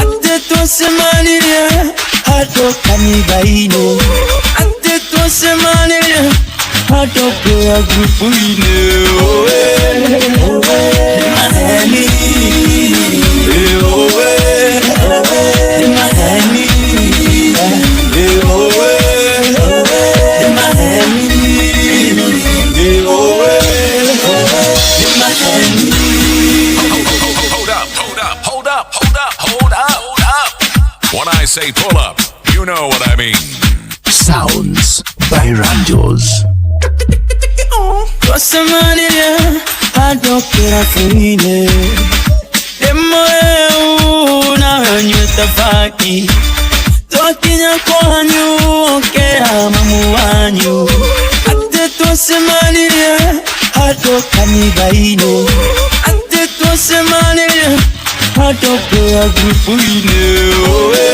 atĩ twacemanirie handũ kanitha-inĩ atĩ twacemanirie handũ prayer group-inĩ oe oe maheni oe oe maheni oe oe maheni oe. Hold up, hold up, hold up, hold up, hold up, hold up. When I say pull up, you know what I mean. Sounds by Ranjos. Twacemanirie handokera fuine Rĩmwe nawe nyuĩte baki twakinya kwanyu ũkĩra mamu wanyu atĩ twacemanirie handũ kanitha-inĩ atĩ twacemanirie handũ prayer group-inĩ oe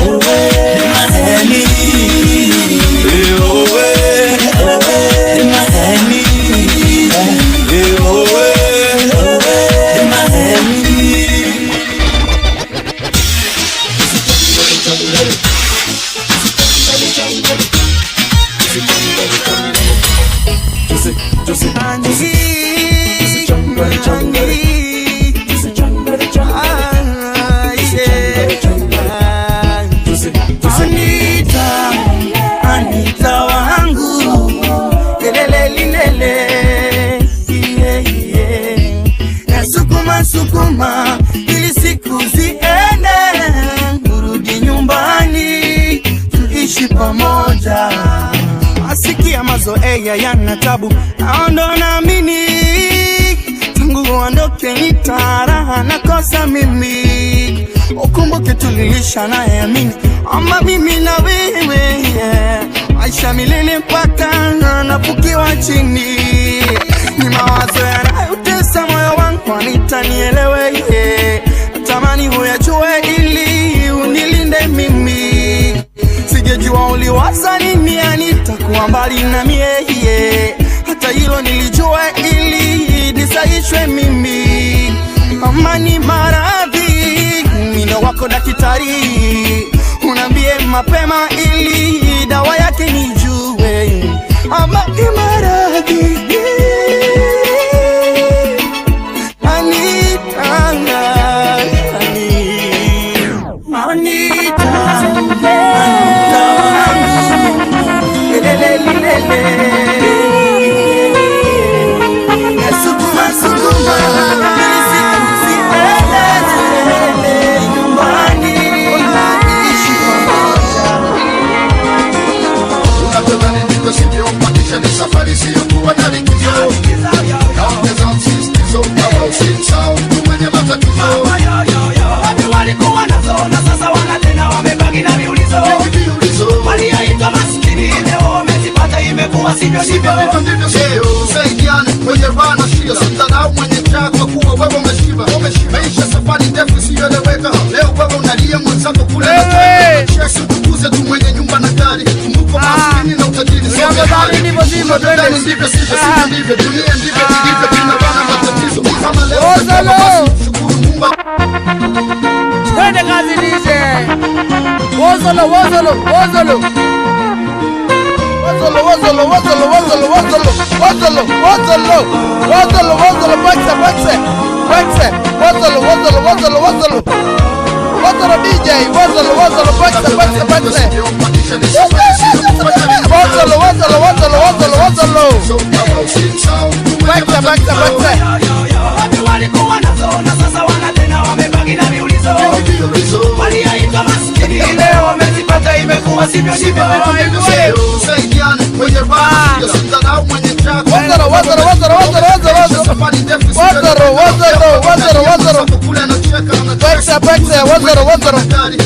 oe maheni oe oe maheni oe oe maheni. Anita, Anita wangu, lelele lelele, yeah, yeah. Nasukuma sukuma ili siku ziende, urudi nyumbani tuishi pamoja. Asikia mazoea yana tabu, naondo naamini tangu uondoke ni taraha nakosa mimi. Ukumbuke tulilisha naye amini, ama mimi na wewe yeah. Maisha milele mpaka nafukiwa chini, ni mawazo yanayotesa moyo wangu, Anita nielewe yeah. Natamani huyajue ili unilinde mimi, sijejua uliwaza nini Anita kuwa mbali na mie yeah. Hata hilo nilijua ili nisaishwe mimi, amani maradhi mino wako daktari, unambie mapema ili dawa yake nijue, amani maradhi Anita, Anita, Anita. Nasukuma sukuma ili siku ziende tuende nyumbani ishi pamoja. Unatodhani ndivyo sivyo, maisha ni safari isiyokuwa na likizo. Naongeza msisitizo kama usisahau mwenye matatizo. Watu walikuwa nazo na sasa wana tena, wamebaki na miulizo. Walioitwa maskini leo wamezipata, imekuwa sivyo sivyo. Ndivyo sio, saidiane mwenye raha na shida, simdharau mwenye njaa kwa kuwa wewe umeshiba. Maisha safari ndefu isiyoeleweka, leo wewe unalia mwenzako kule anacheka. Usipuuze tu mwenye nyumba na gari, kumbuka maskini na utajiri sote hali. Unadhani ndivyo sivyo, sivyo ndivyo, dunia ndivyo ilivyo, tunabana matatizo. Kama leo umesema basi shukuru Mungu. Twende kazi DJ. Wozolo wozolo wozolo. Wozolo wozolo wozolo wozolo wozolo wozolo wozolo wozolo wozolo boxe boxe boxe wozolo wozolo wozolo wozolo wozolo DJ wozolo wozolo boxe boxe boxe wozolo wozolo wozolo wozolo wozolo boxe boxe boxe. Watu walikuwa nazo na sasa wana tena, wamebaki na miulizo. Walioitwa maskini leo wamezipata, imekuwa sivyo sivyo. Saidiane mwenye raha, simdharau mwenye njaa. Wozolo wozolo wozolo wozolo wozolo wozolo wozolo wozolo wozolo boxe boxe wozolo wozolo.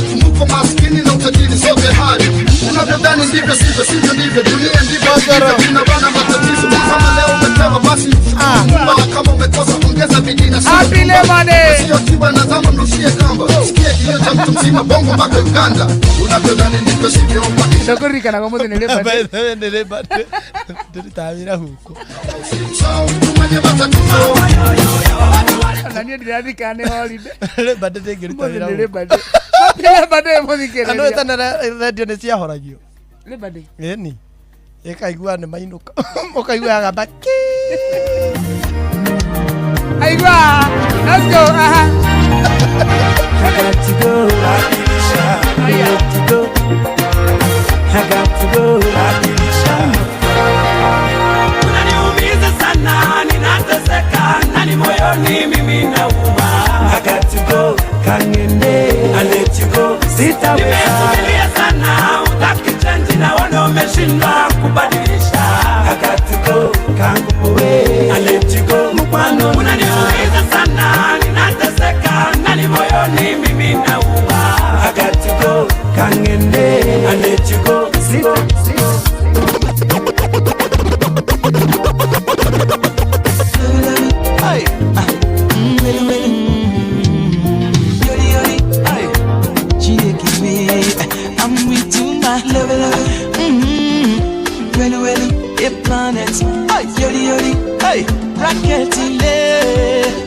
Kumbuka maskini na utajiri sote hali. Unavyodhani ndivyo sivyo, sivyo ndivyo, dunia ndivyo ilivyo, tunabana matatizo. Kama leo umepewa basi shukuru Mungu, kama umekosa ongeza bidii na Happy Labor Day. Sio tiba na zama, mrushie kamba. Sikia kilio cha mtu mzima bongo mpaka Uganda. Unavyodhani ndivyo sivyo, Ndakuririkana kwa muthi ni Labor Day. Ni Labor Day. Ndĩrutawĩra huko. mwenye matatizo. Na niĩ ndĩraririkana nĩ holiday. Labor Day ndĩngĩruta Mũthĩ wĩra nĩ huko. Labor Day. Happy Labor Day mũthikĩrĩria. Na nĩ tene radio nĩ ciahoragio. Labor Day. Ĩni. Ĩkaigua nĩ mainũka. Ũkaigua yagamba ki. Aigua. Let's go. Aha. I got to go. I got to go. I got to go. Unaniumiza sana, ninateseka, ndani moyoni mimi nauma. I got to go, kangende, I let you go. Sitaweza. Nimesubiria sana, utaki change naona umeshindwa kubadilisha. I got to go, kanguwe, I let you go. Mkwano, unaniumiza sana, ninateseka, ndani moyoni mimi nauma. I got to go, kangende, I let you go. Sita, sita. Ay, ah, wele wele, yori yori, ay, she dey give me, I'm with you my love love, wele wele, a planet, ay, yori yori, ay, rocket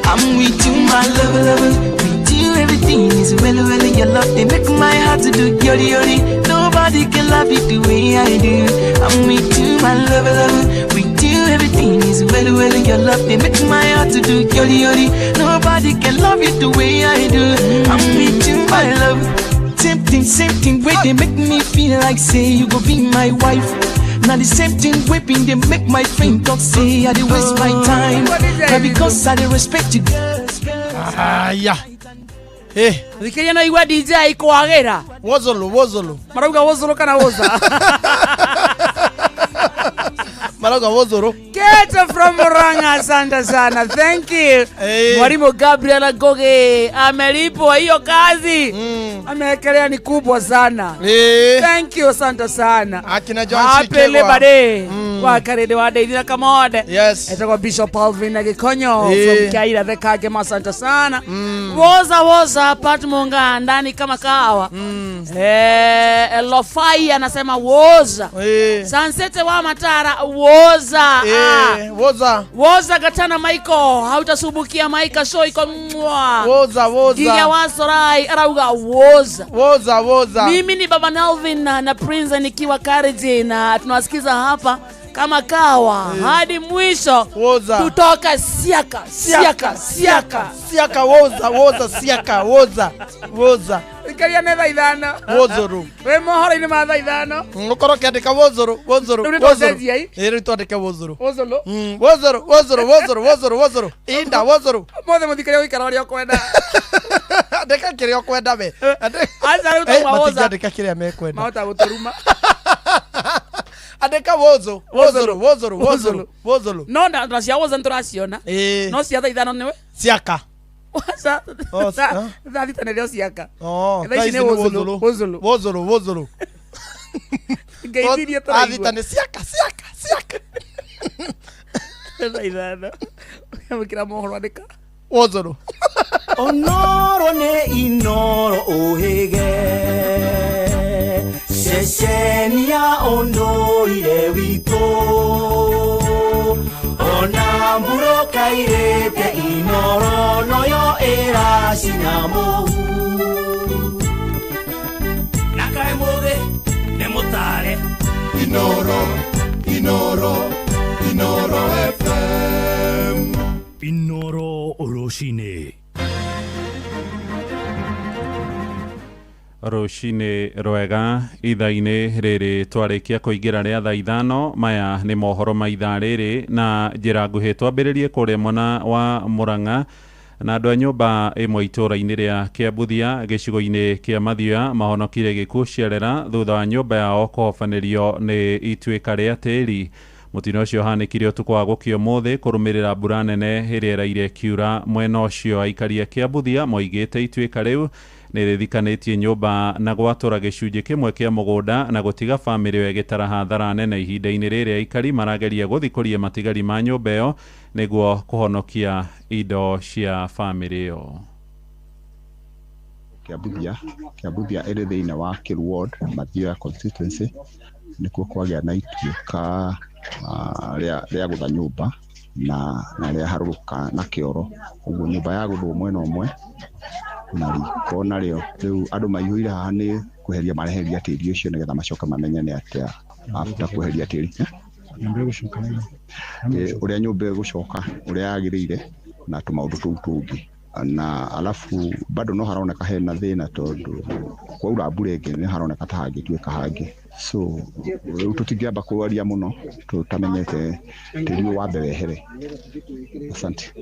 I'm with you my love love, with you everything is wele wele, your love they make my heart to do yori yori, nobody can love you the way I do, I'm with you my love love, with you everything is well well, your love they make my heart to do yori yori, nobody can love you the way I do, I'm with you my love. Same thing way they make me feel like say you go be my wife. Now the same thing whipping they make my friend talk say I dey waste my time. Now because I dey respect you girls. Aya. Eh, Thikiria no igua DJ kwagĩra. Wozolo wozolo. Marauga wozolo kana woza. Marauga wozolo. Keto from Murang'a, asante sana. Thank you. Hey. Mwalimu Gabriel Ngoge amelipwa hiyo kazi. Amewekelea ni kubwa sana. Hey. Thank you, asante sana. Akina John Happy Shikegwa. Labor Day. Kwa karede wa Deithira Kamode. Yes. Etagwo Bishop Alvin Gikonyo Hey. from Kaira the Kagema, asante sana. Woza woza Pat Munga ndani kama kawa. Elofai anasema woza. Sansete wa Matara woza. Woza. Woza Gatana Michael, hautasubukia Maika show iko mwa. Woza woza. Giga Wasorai arauga woza. Woza woza. Mimi ni Baba Nelvin na Prince nikiwa Kariji na tunawasikiza hapa Kama kawa hadi mwisho. Woza. Tutoka siaka siaka siaka siaka woza woza siaka woza woza. Ikaria nĩ thaa ithano. Wozoro. Wĩ mohoro-inĩ ma thaa ithano. Ũkorwo ũkĩandĩka wozoro wozoro. Rĩu nĩtwacenjia ĩ. Ĩ rĩu twandĩke wozoro. Wozoro. Wozoro wozoro wozoro wozoro wozoro. Inda wozoro. Mothe mũthikĩrĩria gũikara ũrĩa ũkwenda. Andĩka kĩrĩa ũkwenda we. Aca rĩu twauma woza. Matingĩandĩka kĩrĩa mekwenda. Mahota gũtũruma. Andĩka wozo wozoro wozoro wozoro wozoro. No na cia woza nĩtũraciona. No cia thaa ithano nĩwe? Siaka. Thaa thita nĩrĩo ciaka. Thaa ici nĩ wozoro. Wozoro wozoro. Ngeithirie tũraigua. Thaa thita nĩ siaka siaka siaka. Thaa ithano. Ũkĩra mohoro andĩka. Wozoro. Onoro nĩ inoro ũhĩge ceceni ya ũndũire witũ ona mburoka irĩte inoro noyo ĩracina mũhu na kaĩ mũthĩ nĩ mũtare Inoro Inoro Inoro FM Inoro rũcinĩ. Rũcinĩ rwega ithaa-inĩ rĩrĩ twarĩkia kũingĩra rĩa thaa ithano. Maya nĩ mohoro ma ithaa rĩrĩ na njĩra nguhĩ. Twambĩrĩrie kũrĩa mwena wa Murang'a na andũ a nyũmba ĩmwe itũũra-inĩ rĩa Kĩambuthia gĩcigo-inĩ kĩa Mathioya mahonokire gĩkuũ ciarera thutha wa nyũmba yao kũhobanĩrio nĩ ituĩka rĩa tĩri. Mũtino ũcio ũhanĩkire ũtukũ wa gũkĩa ũmũthĩ kũrũmĩrĩra mbura nene ĩrĩa ĩraire ĩkiura mwena ũcio. Aikari a Kĩambuthia moigĩte ituĩka rĩu nĩ rĩthikanĩtie nyũmba na gwatũra gĩcunjĩ kĩmwe kĩa mũgũnda na gũtiga bamĩrĩ ĩyo ĩgĩtara hathara nene. Ihinda-inĩ rĩrĩ aikari marageria gũthikũria matigari ma nyũmba ĩyo nĩguo kũhonokia indo cia bamĩrĩ ĩyo. Kĩambuthia ĩrĩ thĩinĩ wa Kĩru Ward, Mathioya constituency, nĩkuo kwagĩa na ituĩka rĩa gũtha nyũmba na rĩaharũrũka na kĩoro. Ũguo nyũmba yagũthwo mwena ũmwe na riko narĩo. Rĩu andũ maihũire haha nĩ kweheria mareheria tĩri ũcio nĩgetha macoke mamenye nĩ atĩa after kweheria tĩri. Ũrĩa nyũmba ĩgũcoka ũrĩa yagĩrĩire na tũmaũndũ tũu tũngĩ. Na alafu bado no haroneka hena thĩna tondũ kwaura mbura ĩngĩ nĩ haroneka ta hangĩtuĩka hangĩ. So rĩu tũtingĩamba kwaria mũno tũtamenyete tĩri ũyũ wambe wehere. Asante.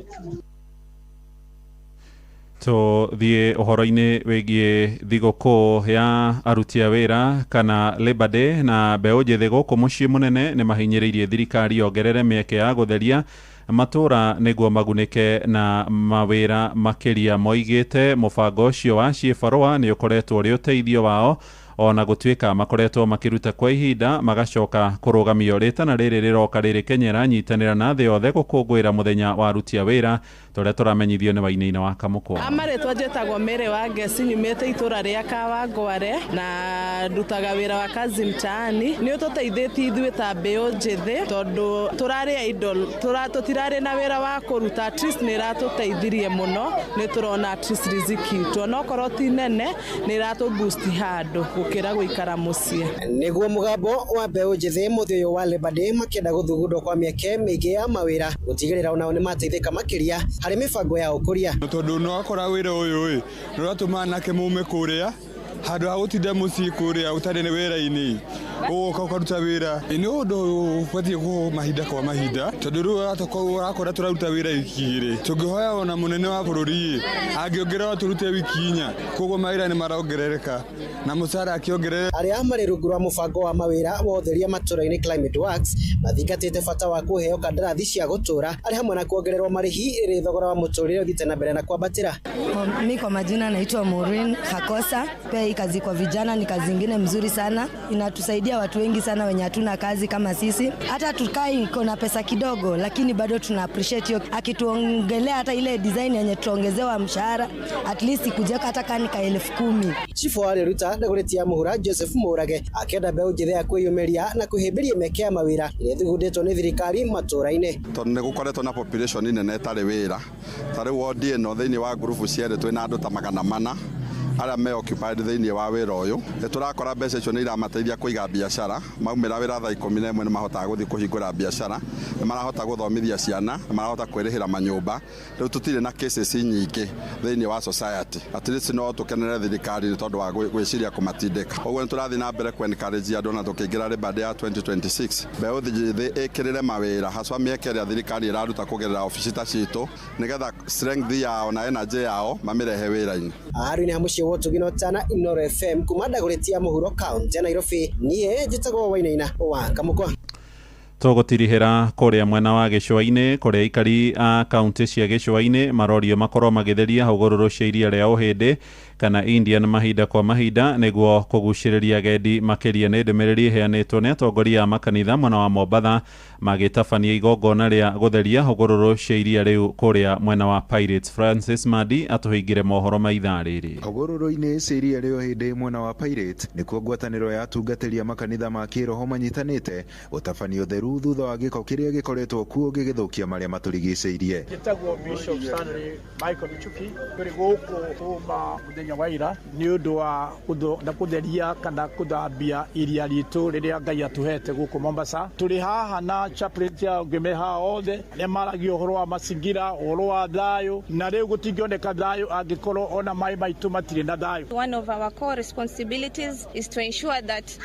Tũthiĩ ũhoro-inĩ wĩgiĩ thigũkũ ya aruti a wĩra kana Labor Day na mbeũ njĩthĩ gũkũ mũciĩ mũnene nĩ mahinyĩrĩirie thirikari yongerere mĩeke ya gũtheria matũra nĩguo magunĩke na mawĩra makĩria. Moigĩte mũbango ũcio wa ciĩbarũa nĩ ũkoretwo ũrĩ ũteithio wao ona gũtuĩka makoretwo makĩruta kwa ihinda magacoka kũrũgamio. Rĩtana rĩrĩ rĩroka rĩrĩ Kenya ĩranyitanĩra na thĩ yothe gũkũngũĩra mũthenya wa aruti a wĩra tũrĩa tũramenyithio nĩ Wainaina wa Kamũkwa. Amarĩtwa njĩtagwo Mary wa Ngeci, nyumĩte itũra rĩa Kawangware na ndutaga wĩra wa kazi mtaani. Nĩ ũtũteithĩtie ithuĩ ta mbeũ njĩthĩ tondũ tũrarĩ idle, tũtirarĩ na wĩra wa kũruta. At least nĩ ĩratũteithirie mũno, nĩ tũrona at least riziki itũ onokorwo ti nene nĩ ĩratũ boost handũ gũkĩra gũikara mũciĩ. Nĩguo mũgambo wa mbeũ njĩthĩ mũthĩ ũyũ wa Labor Day makĩenda gũthugundwo kwa mĩeke mĩingĩ ya mawĩra gũtigĩrĩra onao nĩ mateithĩka makĩria harĩ mĩbango ya ũkũria. Tondũ nĩ wakora wĩra ũyũ ĩ nĩ ũratũma anake maume kũrĩa handũ ha gũtinda mũciĩ kũrĩa ũtarĩ nĩ wĩra-inĩ ũgoka ũkaruta wĩra. Nĩ ũndũ ũbatiĩ kũheo mahinda kwa mahinda tondũ rĩu ũrakora tũraruta wĩra wiki igĩrĩ. Tũngĩhoya ona mũnene wa bũrũri angĩongerera tũrute wiki inya, koguo mawĩra nĩ marongerereka na mũcara akĩongerereka. Arĩa marĩ rungu rwa mũbango wa mawĩra wa ũtheria matũra-inĩ Climate Works mathingatĩte bata wa kũheo kandarathi cia gũtũra arĩ hamwe na kuongererwo marĩhi rĩrĩ thogora wa mũtũrĩre ũthiĩte na mbere na kwambatĩra. Mi kwa majina naitwa Maureen Hakosa. Pia hii kazi kwa vijana ni kazi ingine mzuri sana, inatusaidia watu wengi sana wenye hatuna kazi kama sisi. Hata tukai iko na pesa kidogo, lakini bado tuna appreciate hiyo. Akituongelea hata ile design yenye tuongezewa mshahara, at least kujeka hata kani ka 10,000. Chifu wa Ruta ndagũrĩtia Mũhura Joseph Mũrage akĩenda mbeũ njĩthĩ ya kwĩyũmĩria na kũhĩmbĩria mĩeke ya mawĩra ĩrĩa ĩthugundĩtwo nĩ thirikari matũra-inĩ. Tondũ nĩ gũkoretwo na population nene ĩtarĩ wĩra, ta rĩu wodi ĩno thĩinĩ wa ngurubu cierĩ twĩna andũ ta 400 Arĩa me occupied thĩinĩ wa wĩra ũyũ, nĩ tũrakora mbeca icio nĩ iramateithia kũiga biacara. Maumĩra wĩra thaa 11 nĩ mahotaga gũthiĩ kũhingũra biacara, nĩ marahota gũthomithia ciana, nĩ marahota kwĩrĩhĩra manyũmba. Rĩu tũtirĩ na cases nyingĩ thĩinĩ wa society. At least no tũkenere thirikari nĩ tondũ wa gwĩciria kũmatindĩka. Ũguo nĩ tũrathiĩ na mbere kũ encourage andũ, na tũkĩingĩra Labour Day ya 2026, mbeũ njĩthĩ ĩkĩrĩre mawĩra, haswa mĩeke ĩrĩa thirikari ĩraruta kũgerera obici ta citũ, nĩgetha strength yao na energy yao mamĩrehe wĩra-inĩ. Arĩ ha mũciĩ wa ũtugi na ũtana, Inooro FM, kuma Ndagũrĩti ya mũhuro, kaũntĩ ya Nairobi, niĩ njĩtagwo Wainaina wa Kamũkwa. Tũgũtirihĩra kũrĩa mwena wa gĩcũa-inĩ, kũrĩa aikari a kaunti cia gĩcũa-inĩ marorio makorwo magĩtheria hũgũrũrũ cia iria rĩa Ũhĩndĩ kana Indian mahinda kwa mahinda nĩguo kũgucĩrĩria agendi makĩria. Nĩ ndũmĩrĩri ĩheanĩtwo nĩ atongoria a makanitha mwena wa Mombatha magĩtabania igongona rĩa gũtheria hũgũrũrũ cia iria rĩu kũrĩa mwena wa Pirates. Francis Madi atũhingĩre mohoro ma ithaa rĩrĩ. Hũgũrũrũ-inĩ cia iria rĩa Ũhĩndĩ mwena wa Pirates nĩkuo ngwatanĩro ya atungatĩri a makanitha ma kĩroho manyitanĩte gũtabania ũtheru thutha wa gĩko kĩrĩa gĩkoretwo kuo gĩgĩthũkia marĩa matũrigicĩirie. Njĩtagwo Bishop Stanley Michael Michuki. Tũrĩ gũkũ kuma mũthenya wa ira nĩ ũndũ wa kũtheria kana kũthambia iria ritũ rĩrĩa Ngai atũhete gũkũ Mombasa. Tũrĩ haha na chaplain cia me haha othe arĩa maragia ũhoro wa mazingira, ũhoro wa thayũ, na rĩu gũtingĩoneka thayũ angĩkorwo ona maĩ maitũ matirĩ na thayũ. One of our core responsibilities is to ensure that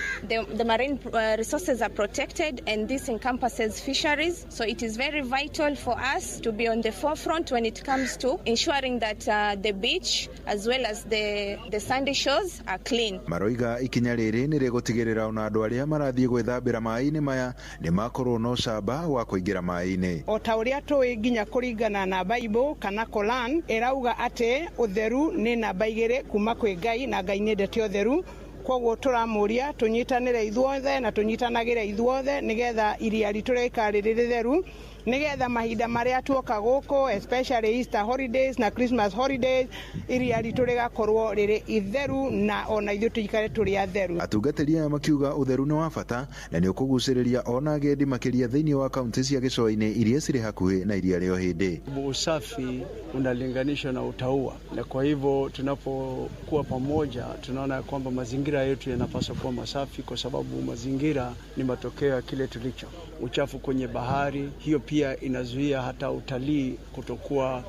the marine resources are protected, and this encompasses fisheries. So it is very vital for us to be on the forefront when it comes to ensuring that the beach as well as the sandy shores are clean. Maroiga ikinya rĩrĩ nĩ rĩgũtigĩrĩra ona andũ arĩa marathiĩ gwĩthambĩra maĩ-inĩ maya nĩ makorwo na ũcamba wa kũingĩra maĩ-inĩ. O ta ũrĩa tũĩ nginya kũringana na Bible kana Koran ĩrauga atĩ ũtheru nĩ namba 2 kuma kwĩ Ngai, na Ngai nĩendete ũtheru. Koguo tũramũria tũnyitanĩre ithuothe na tũnyitanagĩre ithuothe nĩgetha iria ritũ rĩikare rĩrĩ rĩtheru, nĩgetha mahinda marĩa tuoka gũkũ, especially Easter holidays na Christmas holidays, iria ritũ rĩgakorwo rĩrĩ itheru na ona ithuĩ tũikare tũrĩ atheru. Atungatĩri aya makiuga ũtheru nĩ wa bata na nĩ ũkũgucĩrĩria ona agendi makĩria thĩinĩ wa kaunti cia gĩcũa-inĩ iria cirĩ hakuhĩ na iria rĩa Ũhĩndĩ. Usafi unalinganishwa na utaua, na kwa hivyo tunapokuwa pamoja tunaona kwamba mazingira yetu yanapaswa kuwa masafi, kwa sababu mazingira ni matokeo ya kile tulicho. Uchafu kwenye bahari hiyo pia inazuia hata utalii kutokuwa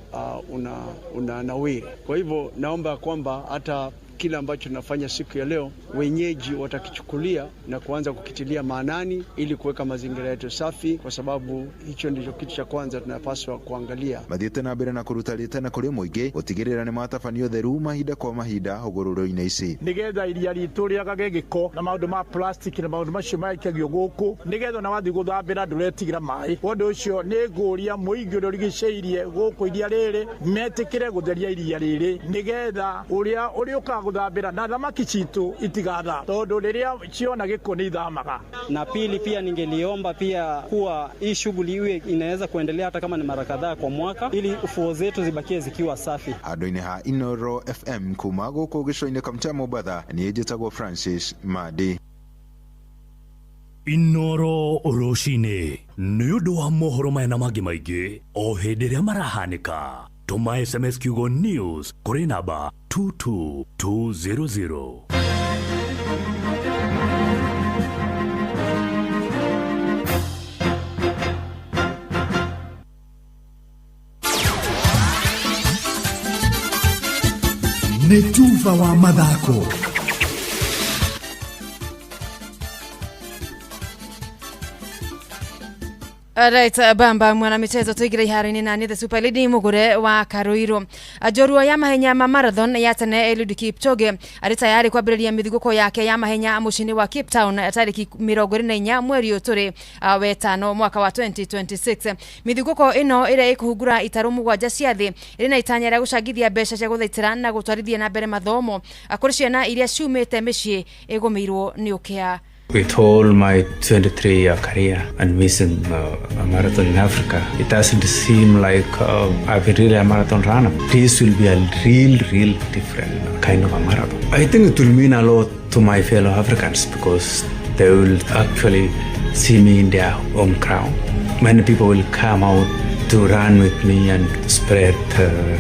una nawiri. Kwa hivyo naomba kwamba hata kila ambacho tunafanya siku ya leo wenyeji watakichukulia na kuanza kukitilia maanani ili kuweka mazingira yetu safi, kwa sababu hicho ndicho kitu cha kwanza tunapaswa kuangalia. Mathiĩte na mbere na kũruta rĩtana kũrĩ mũingĩ gũtigĩrĩra nĩ matabanio ũtheru mahinda kwa mahinda hũgũrũrũ-inĩ ici, nĩgetha iria ritũ rĩagage gĩko na maũndũ ma plastic na maũndũ macio maikagio gũkũ, nĩgetha ona wathiĩ gũthambĩra ndũretigĩra maĩ. Ũndũ ũcio nĩ ngũria mũingĩ ũrĩa ũrigicĩirie gũkũ iria rĩrĩ metĩkĩre gũtheria iria rĩrĩ, nĩgetha ũrĩa ũrĩũkaga gũthambĩra na thamaki citũ itigatha, tondũ rĩrĩa ciona gĩko nĩ ithamaga. Na pili pia ningeliomba pia kuwa hii shughuli iwe inaweza kuendelea hata kama ni mara kadhaa kwa mwaka, ili ufuo zetu zibakie zikiwa safi. Andũ-inĩ ha Inooro FM kuma gũkũ gĩcũa-inĩ kaunti ya Mombatha, niĩ njĩtagwo Francis Madi. Inooro rũcinĩ nĩ ũndũ wa mohoro maya na mangĩ maingĩ o hĩndĩ ĩrĩa marahanĩka. Tũma SMS kiugo news kũrĩ namba 22200. Nĩ tuba wa mathako. Right, bamba mwana michezo tuigire iharo-inĩ na nĩ the Super Lady Mugure wa Karuiru. Njorua ya mahenya ma marathon ya tene Eliud Kipchoge arĩ tayari kwambĩrĩria mĩthigũko yake ya mahenya mũciĩ-inĩ wa Cape Town tarĩki 24 mweri ũyũ tũrĩ wetano mwaka wa 2026. Mĩthigũko ĩno ĩrĩa ĩkũhungura itarũ 7 cia thĩ ĩrĩ na itanya rĩa gũcangithia mbeca cia gũthaitĩra na gũtwarithia na mbere mathomo kũrĩ ciana iria ciumĩte mĩciĩ ĩgũmĩirwo nĩ ũkĩa. With all my 23-year career and missing a marathon in Africa, it doesn't seem like I've been really a marathon runner. This will be a real different kind of a marathon. I think it will mean a lot to my fellow Africans because they will actually see me in their own crown. Many people will come out to run with me and spread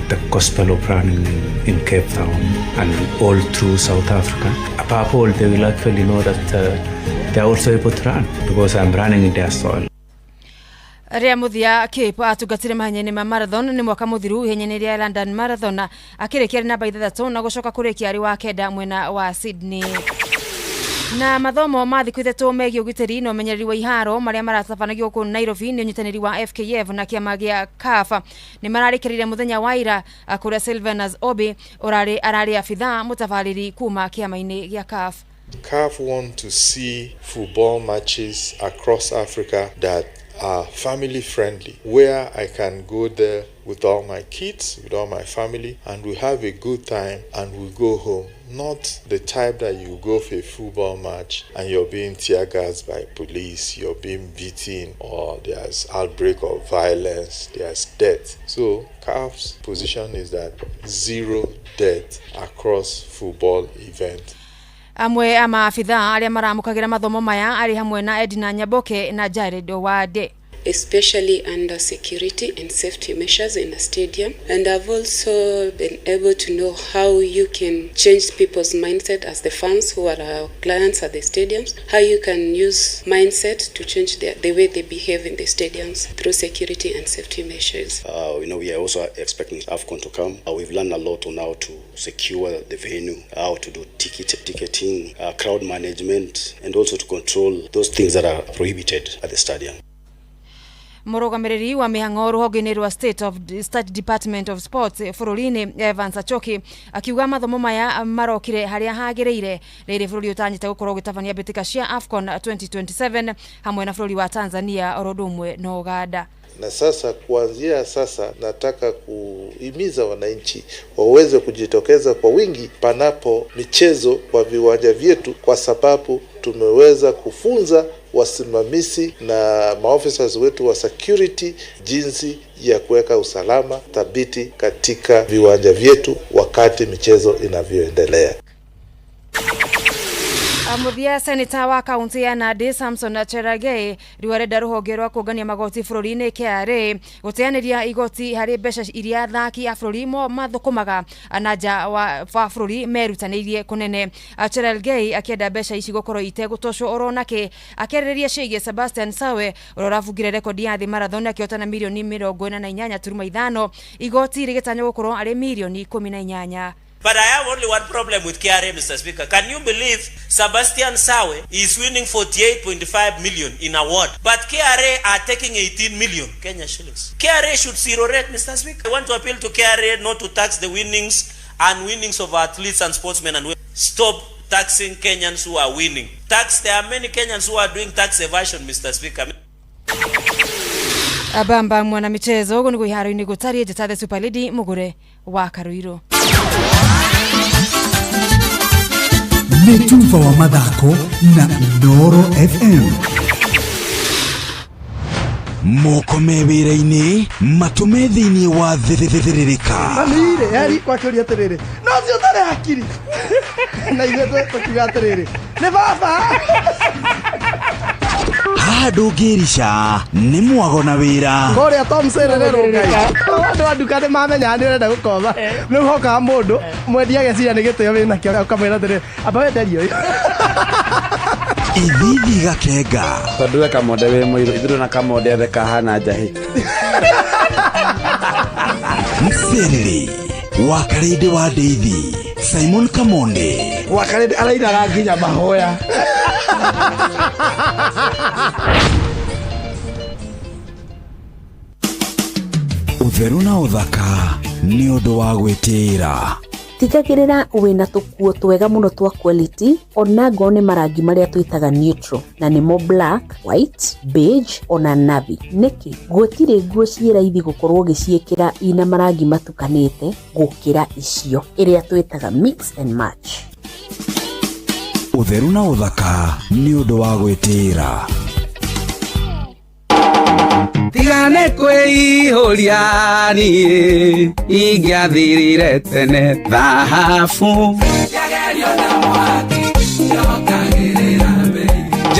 the gospel of running in Cape Town and all through South Africa. Above all, they will actually know that they are also able to run because I'm running in their soil. Rĩa mũthia Cape atungatire mahenya-inĩ ma marathon nĩ mwaka mũthiru ihenya-inĩ rĩa London Marathon, akĩrĩkia arĩ namba 6 na gũcoka kũrĩkia arĩ wa 9 mwena wa Sydney. Na mathomo ma thikũ 3 megiĩ ũgitĩri na ũmenyereri wa iharo marĩa maratabanagio gũkũ Nairobi nĩ ũnyitanĩri wa FKF na kĩama gĩa CAF nĩ mararĩkĩrĩire mũthenya wa ira, kũrĩa Silvanus Obi ũrarĩ ararĩ abithaa mũtabarĩri kuma kĩama-inĩ gĩa CAF. CAF want to see football matches across Africa that are family friendly, where I can go there with all my kids, with all my family, and we have a good time and we go home. Not the type that you go for a football match and you're being tear gassed by police, you're being beaten, or there's outbreak of violence, there's death. So CAF's position is that zero death across football event. Amwe a maabithaa arĩa maramũkagĩra mathomo maya arĩ hamwe na Edna Nyaboke na Jared Owade. Especially under security and safety measures in a stadium. And I've also been able to know how you can change people's mindset as the fans who are our clients at the stadiums, how you can use mindset to change the way they behave in the stadiums through security and safety measures. We are also expecting AFCON to come. We've learned a lot on how to secure the venue, how to do ticketing, crowd management, and also to control those things that are prohibited at the stadium. Mũrũgamĩrĩri wa mĩhang'o rũhonge-inĩ rwa State Department of Sports bũrũri-inĩ Evans Achoki akiuga mathomo maya marokire harĩa hagĩrĩire rĩrĩ bũrũri ũtanyĩte gũkorwo ũgĩtabania mbĩtĩka cia AFCON 2027 hamwe na bũrũri wa Tanzania oro ũndũ ũmwe na Uganda. Na sasa kuanzia sasa nataka kuhimiza wananchi waweze kujitokeza kwa wingi panapo michezo kwa viwanja vyetu, kwa sababu tumeweza kufunza wasimamizi na maofisa wetu wa security jinsi ya kuweka usalama thabiti katika viwanja vyetu wakati michezo inavyoendelea. Mũthia, seneta wa kaunti ya Nandi Samson Cherargei rĩu arenda rũhonge rwa kũngania magoti bũrũri-inĩ KRA gũteanĩria igoti harĩ mbeca iria athaki a bũrũri mathũkũmaga na nja wa bũrũri merutanĩirie kũnene. Cherargei akĩenda mbeca ici gũkorwo itegũtocwo oro nakĩ. Akĩarĩrĩria ciĩgiĩ Sebastian Sawe ũrĩa ũrabungire rekondi ya thĩ marathon akĩhotana mirioni 48.5, igoti rĩgĩtanywo gũkorwo arĩ mirioni 18. But I have only one problem with KRA, Mr. Speaker. Can you believe Sebastian Sawe is winning 48.5 million in award, but KRA are taking 18 million Kenya shillings? KRA should zero rate, Mr. Speaker. I want to appeal to KRA not to tax the winnings and winnings of athletes and sportsmen, and stop taxing Kenyans who are winning. Tax, there are many Kenyans who are doing tax evasion, Mr. Speaker. Bamba mwana michezo ũguo nĩguo iharo-inĩ gũtariĩ. Njĩta the Super Lady Mũgũre wa Karuirũ. Nĩ tuba wa mathako na Inooro FM. Moko me wĩra-inĩ, matũme thĩinĩ wa thĩrĩrĩka. Mami-rĩ eri kwakĩũria atĩrĩrĩ, no ũcio ũtarĩ hakiri, na ithuĩ tũkiuga atĩrĩrĩ, nĩ baba. Haha ndũngĩrica nĩ mwago na wĩra. Kũrĩa Tom Serere Rũngai, andũ a nduka nĩ mamenyaga nĩ ũrenda gũkomba. Rĩu hokaga mũndũ mwendia ageciria nĩ gĩtĩo wĩnakĩo, ũkamwĩra atĩrĩrĩ, amba wenderie ũyũ. Ithithi gakenga. Tondũ we kamonde wĩ mũirũ, ithuĩ na kamonde othe kahana njahĩ. Mserere wa Karĩndĩ wa Ndeithi Simon Kamonde. Wa Karĩndĩ arainaga nginya mahoya. Ũtheru na ũthaka nĩ ũndũ wa gwĩtĩĩra. Tigagĩrĩra wĩna tũkuo twega mũno twa quality, ona ngorwo nĩ marangi marĩa twĩtaga neutral, na nĩmo black, white, beige ona navy. Nĩkĩ? Gũtirĩ nguo ciĩ raithi gũkorwo ũgĩciĩkĩra ina marangi matukanĩte gũkĩra icio ĩrĩa twĩtaga mix and match. Ũtheru na ũthaka nĩ ũndũ wa gwĩtĩĩra. Tigane kwĩihũria niĩ ingĩathirire tene thahabu.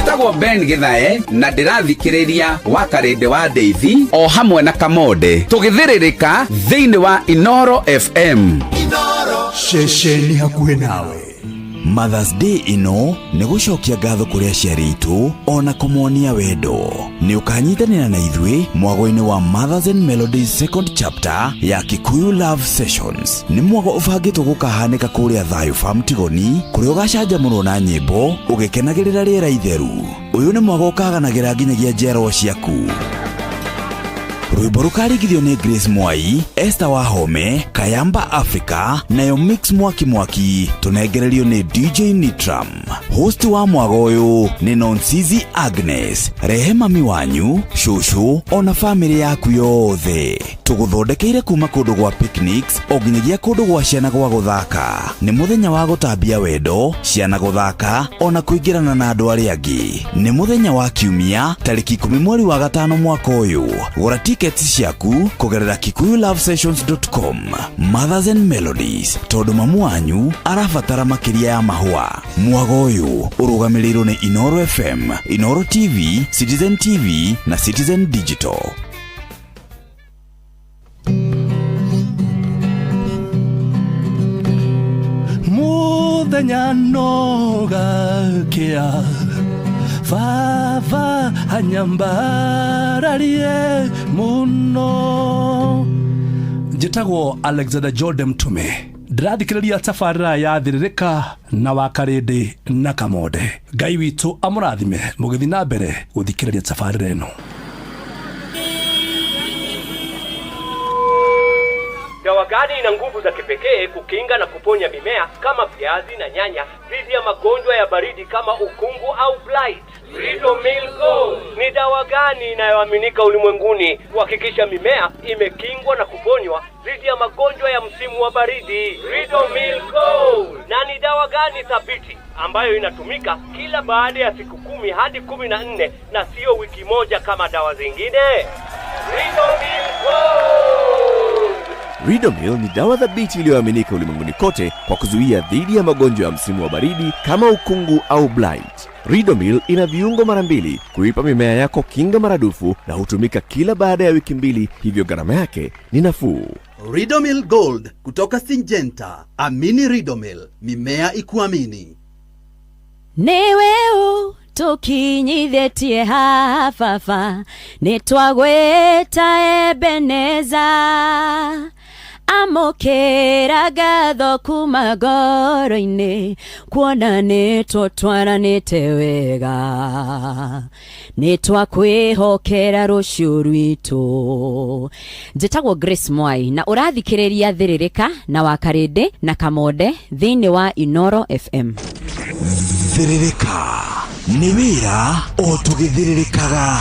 Njĩtagwo Ben Githae na ndĩrathikĩrĩria wa Karĩndĩ wa Ndeithi o hamwe na Kamonde tũgĩthĩrĩrĩka thĩinĩ wa Inoro FM. Ceceni hakuhĩ nawe. Mothers Day ĩno nĩ gũcokia ngatho kũrĩ aciari aitũ ona kũmonia wendo. Nĩ ũkanyitanĩra na ithuĩ mwago-inĩ wa Mothers and Melodies second chapter ya Kikuyu Love Sessions. Nĩ mwago ũbangĩtwo gũkahanĩka kũrĩa Thayũ Farm Tigoni, kũrĩa ũgacanjamũrwo na nyĩmbo ũgĩkenagĩrĩra rĩera itheru. Ũyũ nĩ mwago ũkaganagĩra nginyagia njiarwa ciaku. Rwĩmbo rũkarigithio nĩ Grace Mwai, Esther Wahome, Kayamba Africa, nayo Mix Mwaki Mwaki tũnengererio nĩ DJ Nitram. Host wa mwago ũyũ nĩ Nonsizi Agnes. Rehe mami wanyu, cũcũ ona famĩlĩ yaku yothe. Tũgũthondekeire kuma kũndũ gwa picnics o nginyagia kũndũ gwa ciana gwa gũthaka. Nĩ mũthenya wa gũtambia wendo, ciana gũthaka ona kũingĩrana na andũ arĩa angĩ. Nĩ mũthenya wa kiumia tarĩki 10 mweri wa gatano mwaka ũyũ. Gũra tickets ciaku kũgerera kikuyulovesessions.com. Mothers and Melodies, tondũ mamu wanyu arabatara makĩria ya mahũa. Mwago ũyũ ũrũgamĩrĩirwo nĩ Inoro FM, Inoro TV, Citizen TV na Citizen Digital. Muthenya no gakia baba anyambararie muno. Njĩtagwo Alexander Jordan Mtume, ndĩrathikĩrĩria tabarĩra ya Thĩrĩrĩka na wa Karĩndĩ na Kamonde. Ngai witũ amũrathime mũgĩthiĩ na mbere gũthikĩrĩria tabarĩra ĩno. Dawa gani ina nguvu za kipekee kukinga na kuponya mimea kama viazi na nyanya dhidi ya magonjwa ya baridi kama ukungu au blight? Ridomil Gold. Ni dawa gani inayoaminika ulimwenguni kuhakikisha mimea imekingwa na kuponywa dhidi ya magonjwa ya msimu wa baridi? Ridomil Gold. Na ni dawa gani thabiti ambayo inatumika kila baada ya siku 10 hadi 14 na sio wiki moja kama dawa zingine? Ridomil Gold. Ridomil ni dawa thabiti iliyoaminika ulimwenguni kote kwa kuzuia dhidi ya magonjwa ya msimu wa baridi kama ukungu au blight. Ridomil ina viungo mara 2 kuipa mimea yako kinga maradufu na hutumika kila baada ya wiki 2, hivyo gharama yake ni nafuu. Ridomil Gold kutoka Syngenta. Amini Ridomil, mimea ikuamini. Newe tukinyithĩtie haha baba, nĩtwagwĩta Ebeneza. Amũkĩra ngatho kuma ngoro-inĩ, kuona nĩtũtwaranĩte wega, nĩtwakwĩhokera rũciũ rwitũ. Njĩtagwo Grace Mwai na ũrathikĩrĩria Thĩrĩrĩka na wa Karĩndĩ na Kamonde thĩinĩ wa Inoro FM. Thĩrĩrĩka nĩ wĩra o tũgĩthĩrĩrĩkaga.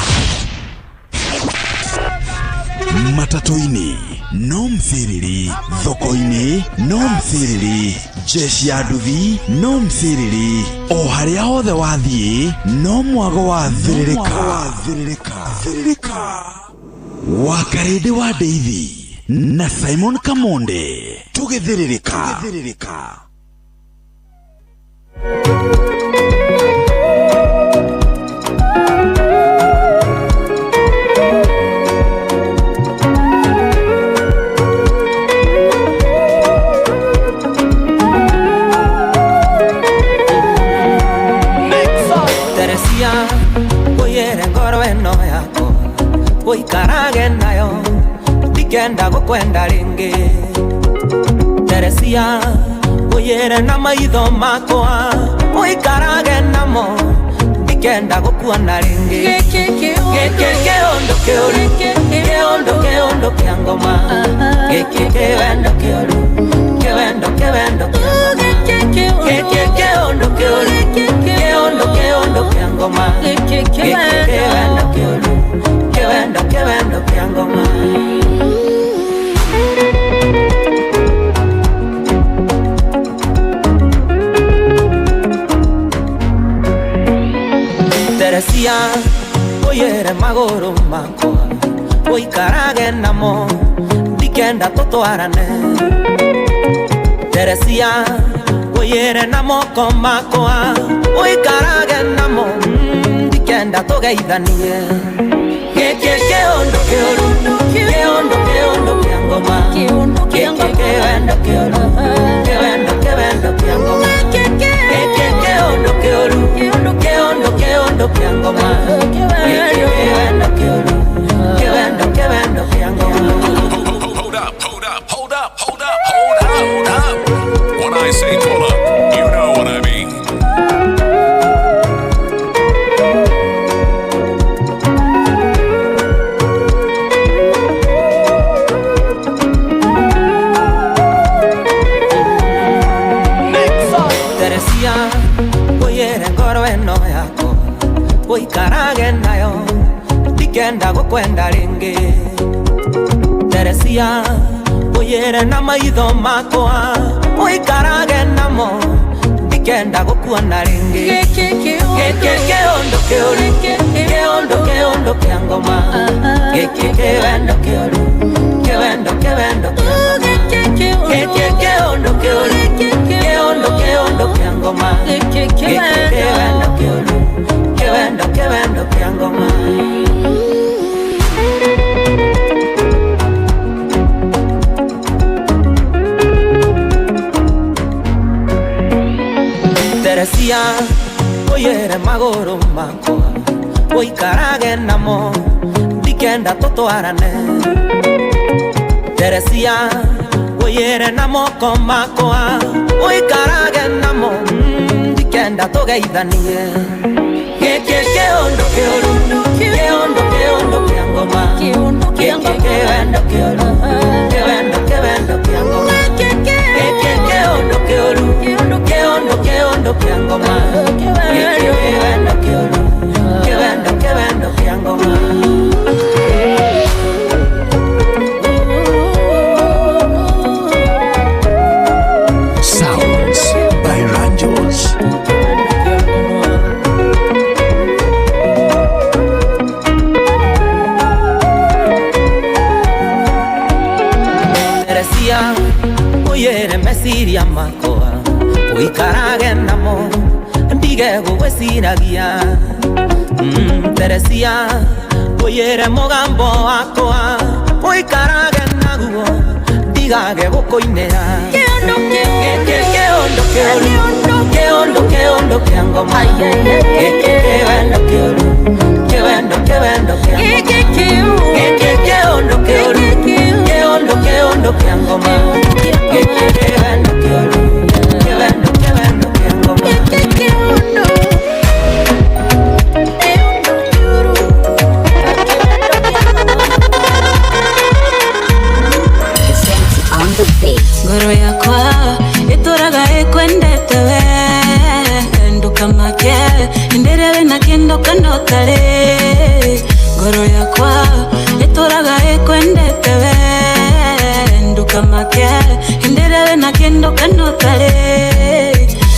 Matatũ-inĩ no mthĩrĩri, thoko-inĩ no mthĩrĩri, jeshi ya nduthi no mthĩrĩri, o harĩa hothe wathiĩ no mwago wa thĩrĩrĩka. Wa Karĩndĩ wa Ndeithi na Simon Kamonde tũgĩthĩrĩrĩka. Teresia, uyere ngoro eno yako uikarage nayo, ndikenda gukwenda ringi. Teresia, uyere na maitho makwa uikarage namo, ndikenda gukuona ringi. Giki kiondo kiuru, kiondo kiondo kia ngoma, giki kiwendo kiuru, kiwendo kiwendo kia ngoma, giki kiondo kiuru, kiondo kiondo kia ngoma, giki kiwendo kiuru, kiwendo kiwendo kia ngoma. Teresia, uyere maguru makwa uikarage namo, ndikenda tutwarane. Teresia, uyere na moko makwa uikarage namo, Ndikenda tũgeithanie. Gĩkĩ kĩũndũ kĩũru, kĩũndũ kĩũndũ kĩa ngoma. Gĩkĩ kĩwendo kĩũru, kĩwendo kĩwendo kĩa ngoma. Gĩkĩ kĩũndũ kĩũru, kĩũndũ kĩũndũ kĩa ngoma. Gĩkĩ kĩwendo kĩũru, kĩwendo kĩwendo kĩa ngoma. Hold up, hold up, hold up, hold up, hold up, hold up. When I say pull up, you know what I mean. Teresia, ũiyĩre ngoro ĩno yakwa, ũikarage nayo, ndikenda gũkwenda rĩngĩ. Teresia, ũiyĩre na maitho makwa, ũikarage namo, ndikenda gũkuona rĩngĩ. Gĩkĩ kĩũndũ kĩũru, kĩũndũ kĩũndũ kĩa ngoma. Gĩkĩ kĩwendo kĩũru, kĩwendo kĩwendo kĩa ngoma. Gĩkĩ kĩũndũ kĩũru, kĩũndũ kĩũndũ kĩa ngoma. Gĩkĩ kĩwendo kĩũru, kĩwendo kĩwendo kĩa ngoma. Teresia, ũiyĩre magũrũ makwa, ũikarage namo, ndikenda tũtwarane. Teresia, ũiyĩre na moko makwa, ũikarage namo, ndikenda tũgeithanie. Gĩkĩ kĩũndũ kĩũru, kĩũndũ kĩũndũ kĩa ngoma. Gĩkĩ kĩwendo kĩũru, kĩwendo kĩwendo kĩa ngoma. Gĩkĩ kĩũndũ kĩũru, kĩũndũ kĩũndũ kĩa ngoma. Gĩkĩ kĩwendo kĩũru, kĩwendo kĩwendo kĩa ngoma. Sounds by Ranjos. Teresia, ũiyĩre meciria makwa, ũikarage namo, ndige gũgwĩciragia. Teresia, ũiyĩre mũgambo wakwa, ũikarage naguo, ndigage gũkũinĩra. Gĩkĩ kĩũndũ kĩũru, kĩũndũ kĩũndũ kĩa ngoma. Gĩkĩ kĩwendo kĩũru, kĩwendo kĩwendo kĩa ngoma. Gĩkĩ kĩũndũ kĩũru, kĩũndũ kĩũndũ kĩa ngoma. Gĩkĩ kĩwendo kĩũru, kĩwendo kĩwendo kĩa ngoma. Ngoro yakwa itũraga ĩkwendete we, ndukamake ndĩrĩa wĩna kĩndũ kana ũtarĩ. Ngoro yakwa itũraga ĩkwendete we, ndukamake ndĩrĩa wĩna kĩndũ kana ũtarĩ.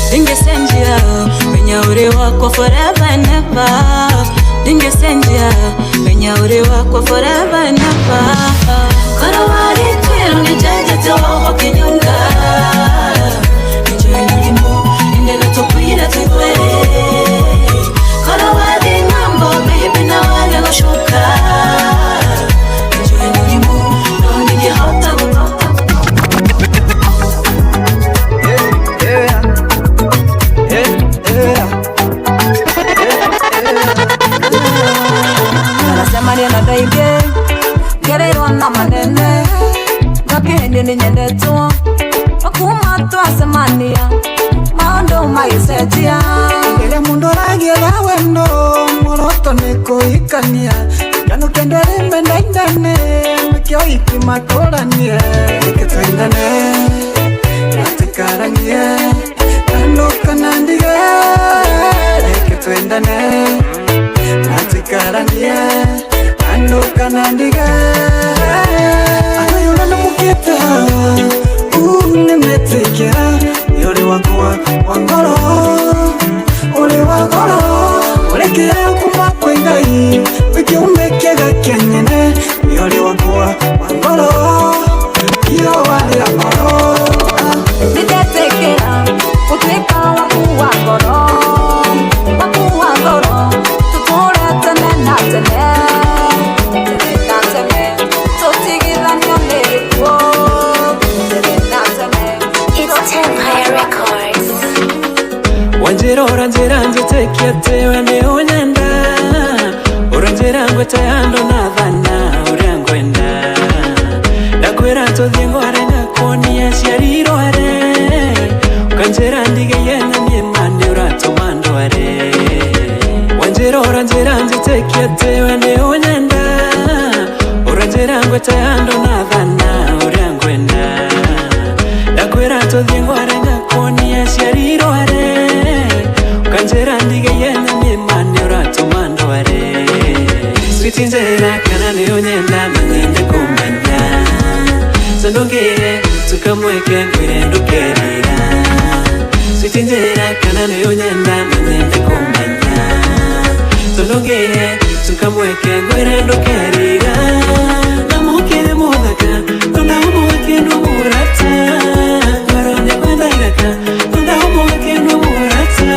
Ndingĩcenjia menya ũrĩ wakwa forever and ever. Ndingĩcenjia menya ũrĩ wakwa forever and ever. Koro warĩtwĩrwo nĩ njenjetie woho kĩnyonga. Nĩnjũĩ mũrimũ ndĩna tũkwĩra tũigwere. Koro wathiĩ ng'ambo baby na wage gũcoka. Nĩnjũĩ mũrimũ no ndingĩhota gũtoka. Naracemania na ndaingĩ ngereirwo na manene ngakĩhĩndĩ nĩ nyendetwo kuma twacemania maũndũ magĩcenjia. Rĩrĩa mũndũ aragiera wendo muoroto nĩ kũhikania kano kendo rĩmendaindane nĩkĩo ikimatũranie reke twendane na tũikaranie kando kana ndige reke twendane na tũikaranie kando kana ndige. Anayona namũkĩte haha nimetekera yore wakwa wa ngoro uri wa ngoro urekera kuma kwĩ Ngai wĩkĩume kĩega kĩa nyene yore wakwa wa ngoro iyo warĩa ngoro. Nĩndetekera gũtuĩka waku wa ngoro, waku wa ngoro, tũtũre Njĩtĩkie atĩ we nĩ ũnyenda Ũranjĩra ngwĩte handũ na thana ũrĩa ngwenda Ndakwĩra tũthiĩ ngware ngakuonia aciari rware Ũkanjĩra ndige na niĩ ma nĩ ũratũma ndware Wanjĩra ũranjĩra njĩtĩkie atĩ we nĩ ũnyenda Ũranjĩra ngwĩte handũ na thana ũrĩa ngwenda Ndakwĩra tũthiĩ ngware ngakuonia aciari rware Ukanjĩra ndige na niĩ ma nĩ ũratũma ndware Switi njĩra kana nĩ ũnyenda na nyende kũmenya Tondũngĩe tukamweke ngwĩre ndũkerira Switi njĩra kana nĩ ũnyenda na nyende kũmenya Tondũngĩe tukamweke ngwĩre ndũkerira Namũkĩre mũthaka tondũ ũmũke nĩ mũrata Ngoro nĩkwenda iraka tondũ ũmũke nĩ mũrata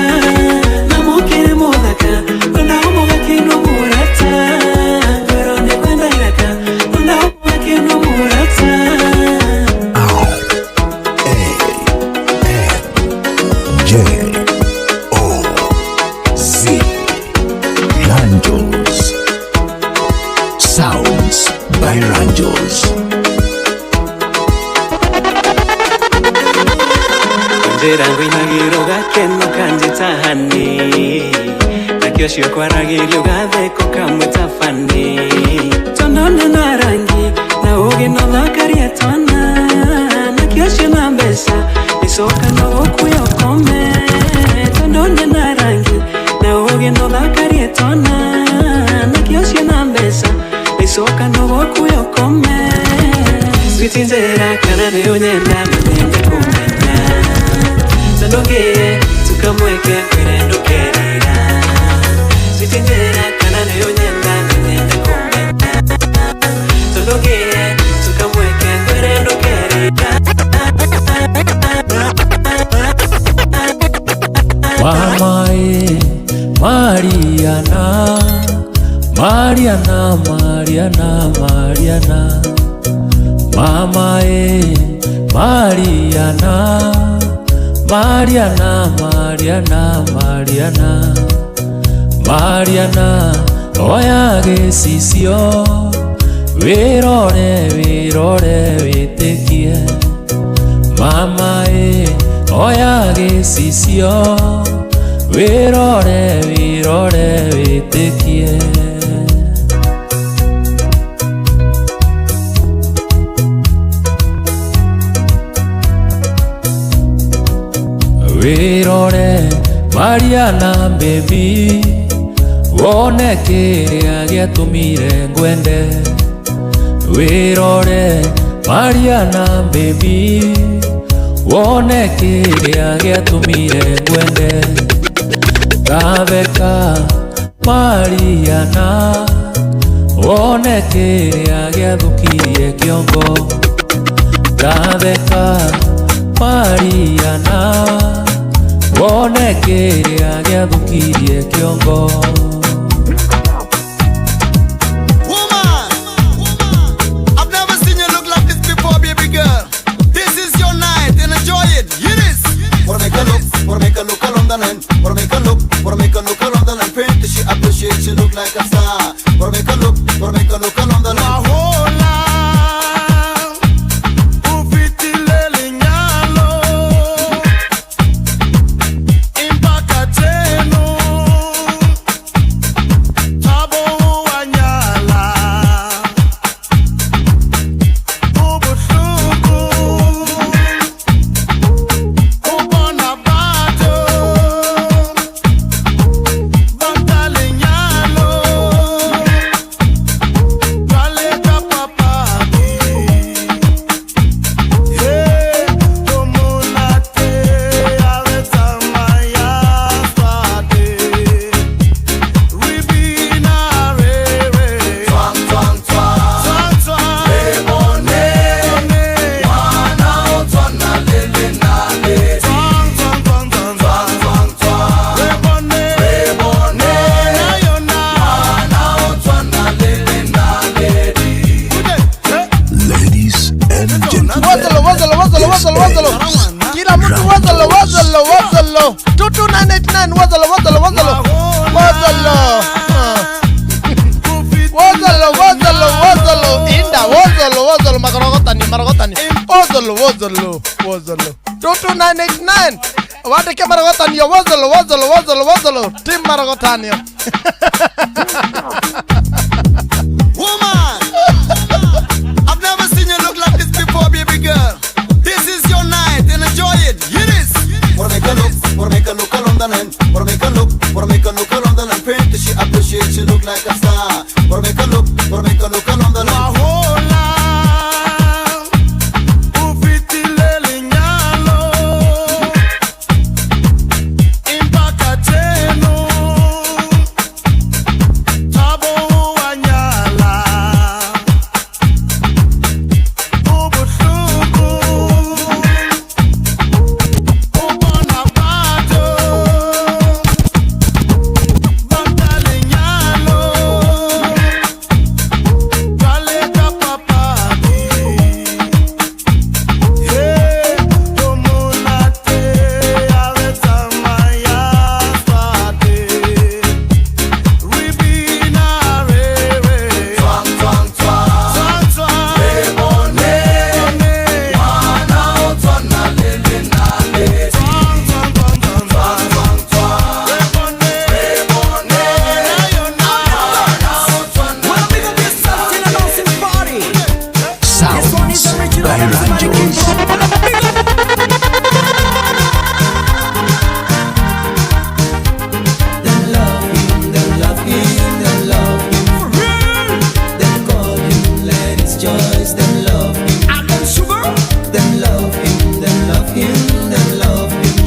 Namũkĩre mũthaka tondũ ũmũke nĩ mũrata Ngoro nĩkwenda iraka tondũ ũmũke nĩ mũrata J O Z Ranjos Sounds by Ranjos. Njĩra ngũinagĩrwo gakeno kanjĩtahani Nakĩo cio kwaragĩrio gatheko kamwe ta bani Tondũ na rangi na ũgĩ no thakaria twana Nakĩo cio na mbeca icoka no gũkuya ũkome Tondũ na rangi na ũgĩ no thakaria twana Nakĩo cio na mbeca icoka no gũkuya ũkome Switi njĩra kana nĩ ũnyenda na nyende kũmenya Tondũngĩe tukamweke ngwĩre ndũkerira Switi njĩra kana nĩ ũnyenda na nyende kũmenya Tondũngĩe tukamweke ngwĩre ndũkerira Mama e Mariana, Mariana, Mariana, Mariana. Mama e Mariana, Mariana, Mariana, Mariana. Mariana, oya gĩcicio wĩrore wĩrore wĩtĩkie Mama e oya gĩcicio wĩrore wĩrore wĩtĩkie Wĩrore Mariana baby wone kĩrĩa gĩatũmire ngwende Wĩrore Mariana baby wone kĩrĩa gĩatũmire ngwende Gatheka Mariana wone kĩrĩa gĩathũkirie kĩongo Gatheka Mariana wone kĩrĩa gĩathũkirie kĩongo Woman, I've never seen you look like this before, baby girl. This is your night and enjoy it. It is. Wanna make a look, wanna make a look along the line. Wanna make a look, wanna make a look along the line. Paint she appreciate, she look like a star. Wanna make a look, wanna make a look along the line. Ladies and gentlemen, Wazalo, wazalo, wazalo, wazalo, wazalo. Kila mtu wazalo, wazalo, wazalo. 22989 wazalo, wazalo, wazalo. Wozolo. Wozolo, wozolo, wozolo. Inda, wozolo, wozolo. Makorogotani, marogotani. Wozolo, wozolo, wozolo. 22989. Wandike marogotanio. Wozolo, wozolo, wozolo, wozolo. Tim marogotanio. Woman, I've never seen you look like this before, baby girl. This is your night and enjoy it. It is. Wanna make a look, wanna make a look along the line. Wanna make a look, wanna make a look along the line. Paint she appreciate, she look like a star. Wanna make a look, wanna make a look along the line. Sounds by Ranjos.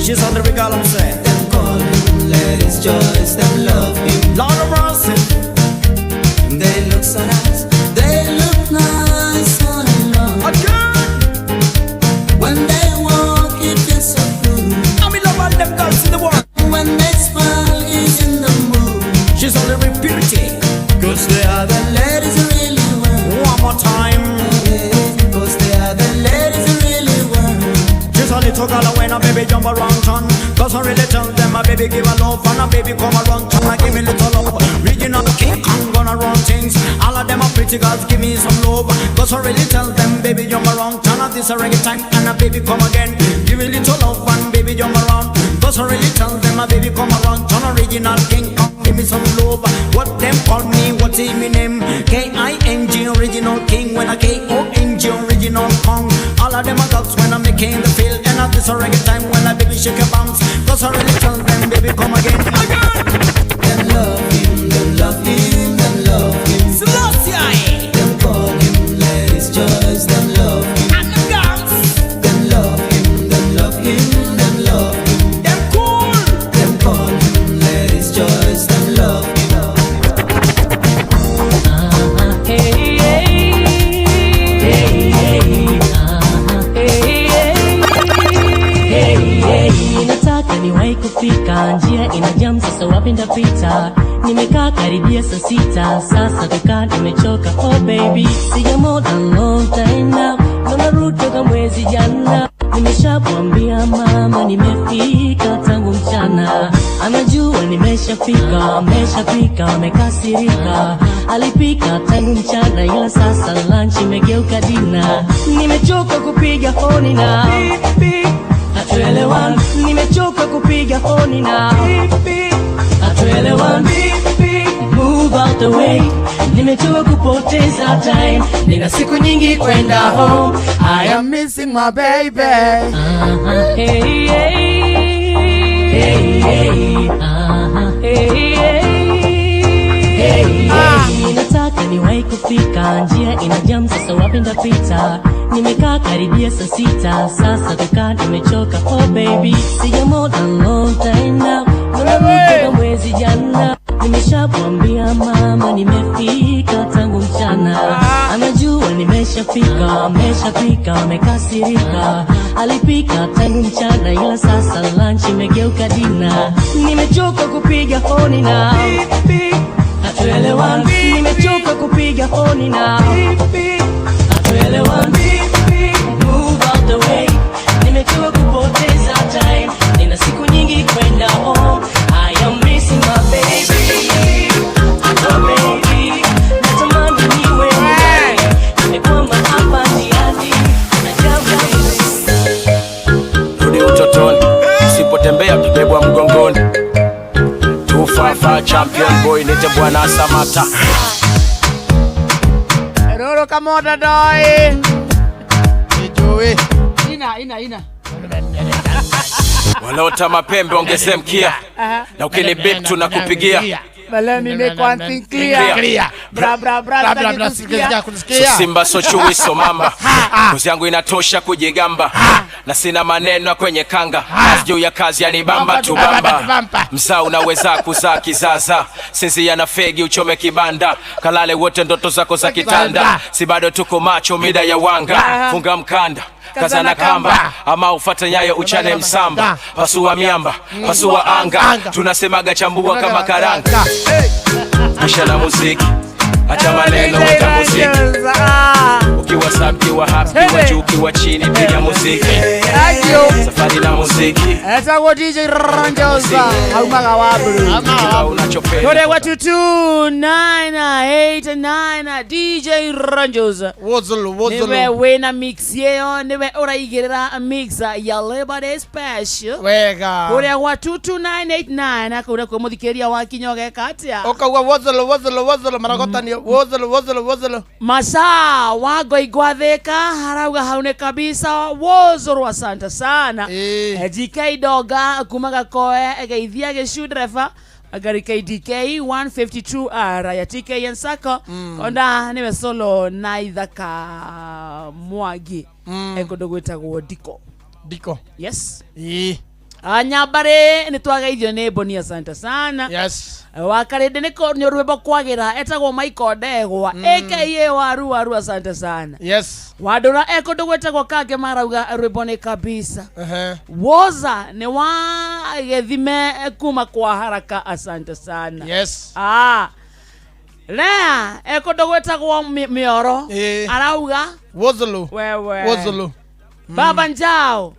She's on the regal, I'm saying. Them call him ladies' choice, them love him. Lord of mercy. They look so nice, they look nice all along. Again. When they walk, it feels so good. I'm in love all them girls in the world. When they smile, is in the mood. She's on the purity. Cause they are the ladies who really want. One more time. Yeah, cause they are the ladies who really want. She's a little girl when a baby jump around town. Cause I really tell them a baby give a love and a baby come around town. I give me little love. Regional king, I'm gonna run things. All of them are pretty girls, give me some love. Cause I really tell them baby jump around town. And this a reggae time and a baby come again. Give me little love and baby jump around. Cause I really tell them a baby come around town. Original king, come give me some love. What them call me, what is me name? K-I-N-G, original king. When I K-O-N-G, original Kong. All of them are girls when I'm making the field. And at this a reggae time when I baby shake your bounce. Cause I really tell them baby come again, again. Them love him, them love him, them love him. Selassie. Them call him ladies' choice, them love him. And the girls. Them love him, them love him, them love him. Them cool. Them call him ladies' choice, them love him. Hey, hey, hey, hey, hey, hey. Nataka niwahi kufika, njia ina jam, sasa wapi ndapita? Nimekaa karibia saa sita, sasa kukaa nimechoka. Oh baby, sijamona long time now, naona route toka mwezi jana. Nimeshamwambia mama nimefika tangu mchana, anajua nimeshafika, ameshafika, amekasirika. Alipika tangu mchana, ila sasa lunch imegeuka dina. Nimechoka kupiga honi na hatuelewani, nimechoka kupiga honi na hatuelewani. Move out the way, nimechoka kupoteza time, nina siku nyingi kwenda home. I am missing my baby. Hey, hey, hey, hey, hey, hey, hey. Nataka niwahi kufika, njia ina jam, sasa wapi ndapita? Nimekaa karibia saa sita, sasa kukaa nimechoka. Oh baby, sijamona long time now, naona toka mwezi jana. Nimeshamwambia mama nimefika tangu mchana, anajua nimeshafika, ameshafika, amekasirika. Alipika tangu mchana, ila sasa lunch imegeuka dina. Nimechoka kupiga honi na hatuelewani, nimechoka kupiga honi na hatuelewani. Move out the way, nimechoka kupoteza time, nina siku nyingi kwenda home. I am missing my baby. Kata champion boy nite bwana Samata. Roro kamoda doi. Ijoe. Ina ina ina. Wanaota mapembe ongeze mkia. Na ukinibip tunakupigia. But let me make one thing clear. Clear. Bra bra bra. Bra, bra, sitaki kusikia. So simba so chui so mamba. Ngozi yangu inatosha kujigamba. Na sina maneno kwenye kanga. Juu ya kazi yani bamba tu bamba. Mzaa unaweza kuzaa kizaza. Sinzia na fegi uchome kibanda. Kalale wote ndoto zako za kitanda. Si bado tuko macho mida ya wanga. Funga mkanda, kazana kamba. Ama ufate nyayo uchane msamba. Pasua miamba, pasua anga. Tunasemaga chambua kama karanga. Kisha na muziki, acha maneno weka muziki. Ukiwa sub, ukiwa hap, ukiwa juu, ukiwa chini, piga muziki. Safari na muziki. Etagwo DJ Ranjosa. Aumaga wa buru. Kore wa 22989 DJ Ranjosa. Wozolo wozolo. Niwe wena mix yeyo, niwe uraigirira mix ya Labor Day Special. Wega. Kore wa 22989 akura kwa muthikĩria wa kinya ũgeka atĩa? Ukauga wozolo wozolo wozolo maragotanio wozolo wozolo wozolo. Masaa wa Ngoingwa Thika harauga hau nĩ kabisa wozoro asante sana. GK Doga kuma Gakoe geithia gĩcu ndereba ngari KDK 152R ya TKN Sacco onda niwe solo na ithaka Mwangi kũndũ gwĩtagwo Ndiko. Ndiko. Yes. Anyambare nĩ twageithio nĩ Boni asante sana. Yes. Wakarĩndĩ nĩ rwĩmbo kwagĩra etagwo Michael Ndegwa aka waru waru asante sana. Yes. Wandũra e kũndũ gwĩtagwo Kange marauga rwĩmbo nĩ kabisa. Woza nĩ wa Gĩthime kuma kwa Haraka asante sana. Yes. Lea e kũndũ gwĩtagwo Mĩoro arauga Wozolo. Wewe. Wozolo. Baba Njao.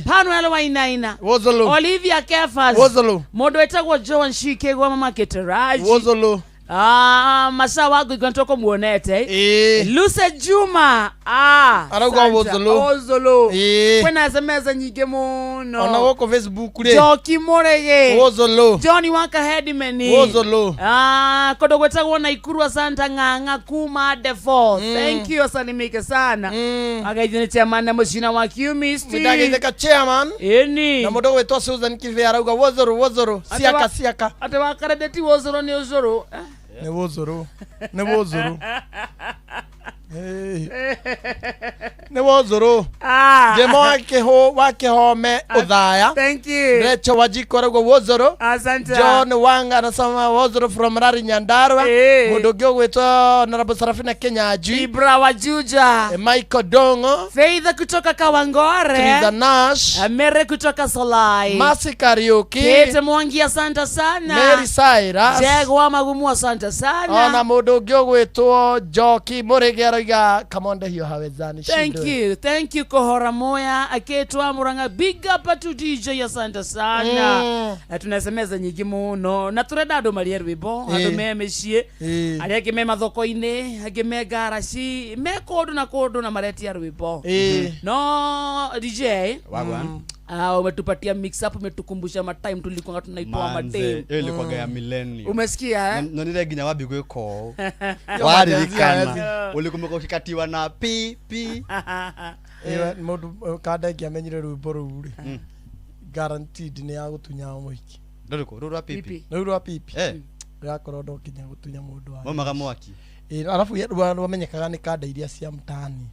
Panuel Wainaina. Wozolo. Olivia Kefas. Wozolo. Mũndũ wĩtagwo Joan Shike gwa mama Keteraji. Wozolo. Masaa wa Ngoingwa nĩtũkũmuonete. Luce Juma. Arauga Wozolo. Wozolo. Kwĩna SMS nyingĩ mũno. Ona gũkũ Facebook rĩ. Njoki Mũrĩgĩ. Wozolo. Johnny Waka Headman. Wozolo. Kũndũ gwĩtagwo Naikuru asante Ng'ang'a kuma Defo. Thank you asalimike sana. Agaithio nĩ chairman na mũcina wa Kiumisti. Ndagĩtheka chairman. Ĩni. Na mũndũ ũgwĩtwo Susan Kibe arauga Wozolo wozolo. Siaka siaka. Atĩ wakarĩndĩ ti Wozolo nĩ ũcũrũ. Nĩ wozoro. Nĩ wozoro. Nĩ wozoro. Jemo wa Kĩhome Ũthaya. Thank you. Recho Wajiko arauga wozoro. Asante. John Wanga anasema wozoro from Rari Nyandarua. Mũndũ ũngĩ ũgwĩtwo Honorable Sarafina Kinyanjui. Ibra wa Juja. Michael Dongo. Faith kutoka Kawangore. Triza Nash. Mere kutoka Solai. Masi Kariuki. Kate Mwangi asante sana. Mary Cyrus. Jegwa Magumu asante sana. Ona mũndũ ũngĩ ũgwĩtwo Njoki Mũrĩgĩ arauga Kamonde hiyo hawezani. Thank you. Thank you Kohora Moya aketwa Murang'a big up to DJ asante sana. Tunasemeza nyingi muno na turenda andu marie rwimbo andu me mĩciĩ arĩa angĩ me mathoko-inĩ angĩ me ngaraci me kũndũ na kũndũ na maretia rwimbo. No DJ Wagwan. Umetupatia mix up, umetukumbusha ma time tulikuwa tunaitoa ma time. Hiyo ilikuwa ya millennium. Umesikia eh? No nile ginya wabi gwiko. Waririkana. Ulikumbuka ukikatiwa na p p. Ewe mundu kada ngiamenyire rwimbo rũu rĩ. Guaranteed ni ya gutunya mũhiki. Ndũrĩkũ? Rũu rwa pipi. Rũu rwa pipi. Rũrakorwo ndokinya gutunya mũndũ wa. Maumaga mwaki. Arabu rwamenyekaga nĩ kanda iria cia mtaani.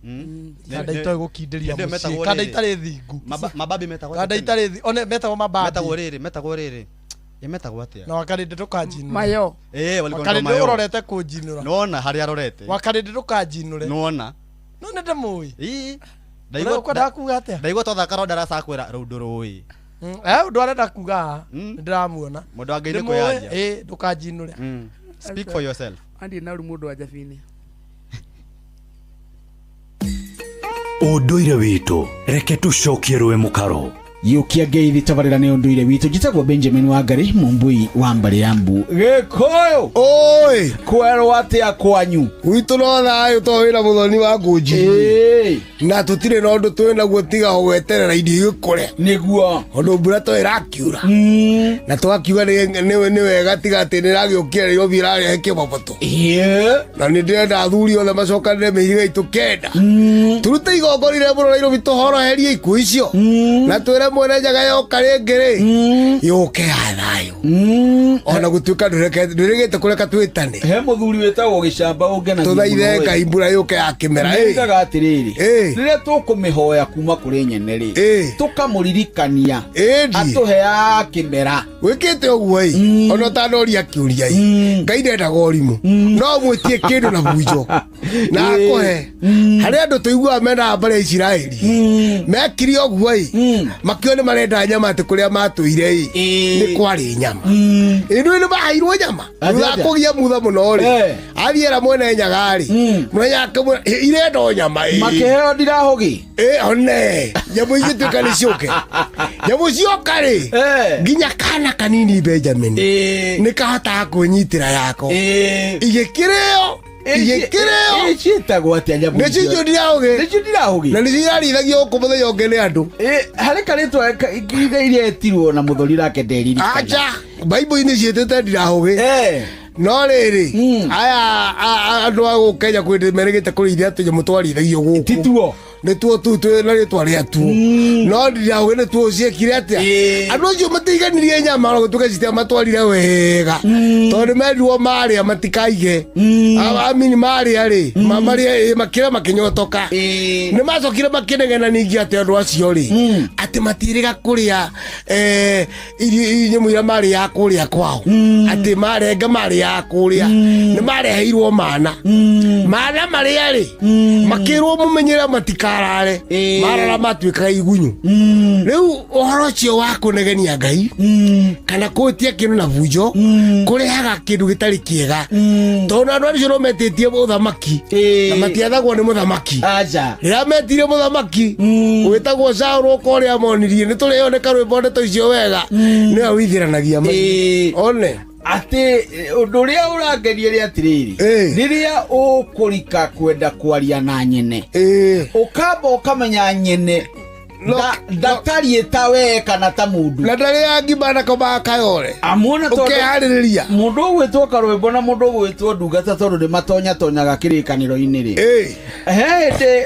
Kanda itoĩ gũkindĩria mũciĩ. Kanda itarĩ thingu. Mababi metagwo. Kanda itarĩ thingu. One metagwo mababi. Metagwo rĩrĩ, metagwo rĩrĩ. Metagwo atĩa? Na wakarĩndĩ ndũkanjinũre. Mayo. Walikuwa Wakarĩndĩ mayo. ũrorete kũnjinũra. Nĩwona harĩa arorete. Wakarĩndĩ ndũkanjinũre. Nĩwona. No nĩ ndĩmũĩ. Ndaigua ũkwendaga kuga atĩa? Ndaigua twathaka ronda aracakwĩra rũu ndũrũĩ. Ũndũ arenda kuga nĩ ndĩramuona. Mũndũ wa Ngai nĩ kwĩyaria. Ndũkanjinũre. Speak for yourself. Andi na ru mũndũ wa Jabini. Ũndũire witũ reke tũcokie rũĩ mũkaro. Yũkia ngeithi tabarĩra nĩ ũndũire witũ. Njĩtagwo Benjamin Wangari, Mũmbui wa mbarĩ ya mbu. Gĩkũyũ oi kwerwo atĩa kwanyu? Gwitũ no thayũ to wĩna mũthoni wa ngũnji na tũtirĩ na ũndũ twĩ naguo tiga gweterera irio igĩkũre nĩguo ũndũ mbura to ĩrakiura na tũgakiuga nĩ wega tiga atĩ nĩ ĩragĩũkira Nairobi ĩrarehe kĩboboto. Na nĩ ndĩrenda athuri othe macokanĩre mĩhĩrĩga itũ kenda tũrute igongona rĩrĩa mũno Nairobi tũhoroherie ikuũ icio na twĩre mwene njaga yoka rĩngĩ rĩ yũke ya thayũ ona gũtuĩka ndũrĩgĩte kũreka twĩtane. He mũthuri wĩtagwo gĩcamba ũngenagia tũthaithe Ngai mbura yũke ya kĩmera. Nĩugaga atĩrĩrĩ, rĩrĩa tũkũmĩhoya kuma kũrĩ nyene rĩ, tũkamũririkania atũhe ya kĩmera. Wĩkĩte ũguo ĩ ona ũtanoria kĩũria ĩ Ngai ndendaga ũrimũ no mwĩtie kĩndũ na bunjo na akũhe. Harĩ andũ tũiguaga mena mbarĩ ya Isiraeli mekire ũguo ĩ makĩo nĩ marenda nyama atĩ kũrĩa matũire ĩ nĩ kwarĩ nyama. Ĩndũ nĩ maheirwo nyama thutha wa kũgia mutha mũno rĩ athiĩra mwene nyaga rĩ mwene akĩmwĩra irenda o nyama ĩ makĩheo ndirahũgĩ one nyamũ igĩtuĩka nĩ ciũke nyamũ cioka rĩ nginya kana kanini Benjamin nĩ kahotaga kwĩnyitĩra yako igĩkĩrĩo igĩkĩrĩo ciĩtagwo atĩa nyamũ nĩcio ndirahũgĩ nĩcio ndirahũgĩ na nĩcio irarĩithagio gũkũ mũthenya ũngĩ nĩ andũ. Harĩ karĩtwa iria etirwo na mũthoni nake nderirikana. Acha Bible-inĩ ciĩtĩte ndirahũgĩ no rĩrĩ aya andũ a gũkũ Kenya kwĩ merĩgĩte kũrĩithia tũnyamũ twarĩithagio gũkũ tituo nĩtuo tu twĩ na rĩtwa rĩatuo no ndirahũgĩ nĩtuo ciekire atĩa andũ acio matiiganirie nyama ona gũtuĩka citiamatwarire wega tondũ nĩmerirwo marĩa matikaige amini marĩa rĩ marĩa makĩra makĩnyotoka nĩmacokire makĩnegena ningĩ atĩ andũ acio rĩ atĩ matiĩrĩga kũrĩa nyamũ iria marĩaga kũrĩa kwao atĩ marenga marĩaga kũrĩa nĩmareheirwo mana mana marĩa rĩ makĩrwo mũmenyere matikarare marara matuĩkaga igunyu. Rĩu ũhoro ũcio wa kũnegenia Ngai kana kũĩtia kĩndũ na bunjo kũrehaga kĩndũ gĩtarĩ kĩega tondũ andũ acio no metĩtie mũthamaki na matiathagwo nĩ mũthamaki. Rĩrĩa metire mũthamaki wĩtagwo Saũlũ ũka ũrĩa monirie nĩ tũrĩo nĩ karwĩmbo ndeto icio wega nĩwe wĩithĩranagia one atĩ ũndũ ũrĩa ũrangeria nĩ atĩrĩrĩ rĩrĩa ũkũrika kwenda kwaria na nyene ũkamba ũkamenya nyene ndatariĩ ta we kana ta mũndũ na ndarĩ ngima na koma kayore amuona tondũ ũkeharĩrĩria mũndũ ũgwĩtwo karwĩmbo na mũndũ ũgwĩtwo ndungata tondũ nĩ matonyatonyaga kĩrĩkanĩro-inĩ rĩ he hĩndĩ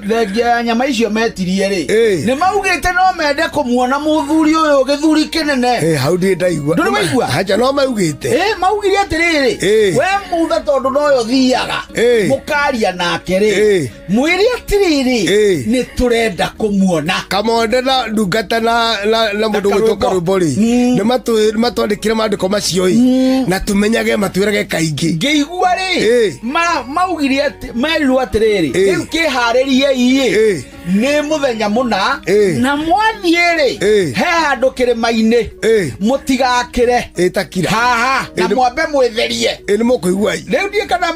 thengia ya nyama icio metirie rĩ nĩ maugĩte no mende kũmuona mũthuri ũyũ gĩthuri kĩnene hau ndirĩ ndaigua. Ndũrĩ waigua? Acha no maugĩte maugire atĩrĩrĩ we mutha tondũ noyo thiaga mũkaria nake rĩ mwĩre atĩrĩrĩ nĩ tũrenda kũmuona Kamonde na ndungata na mũndũ gwĩtwo karwĩmbo rĩ nĩ matwandĩkire maandĩko macio ĩ na tũmenyage matwĩrage kaingĩ ngĩigua rĩ maugire atĩ merirwo atĩrĩrĩ rĩu kĩharĩriei ĩ nĩ mũthenya mũna na mwathiĩ rĩ he handũ kĩrĩma-inĩ mũtigakĩre takira haha na mwambe mwĩtherie nĩ mũkũigua rĩu ndiĩ kana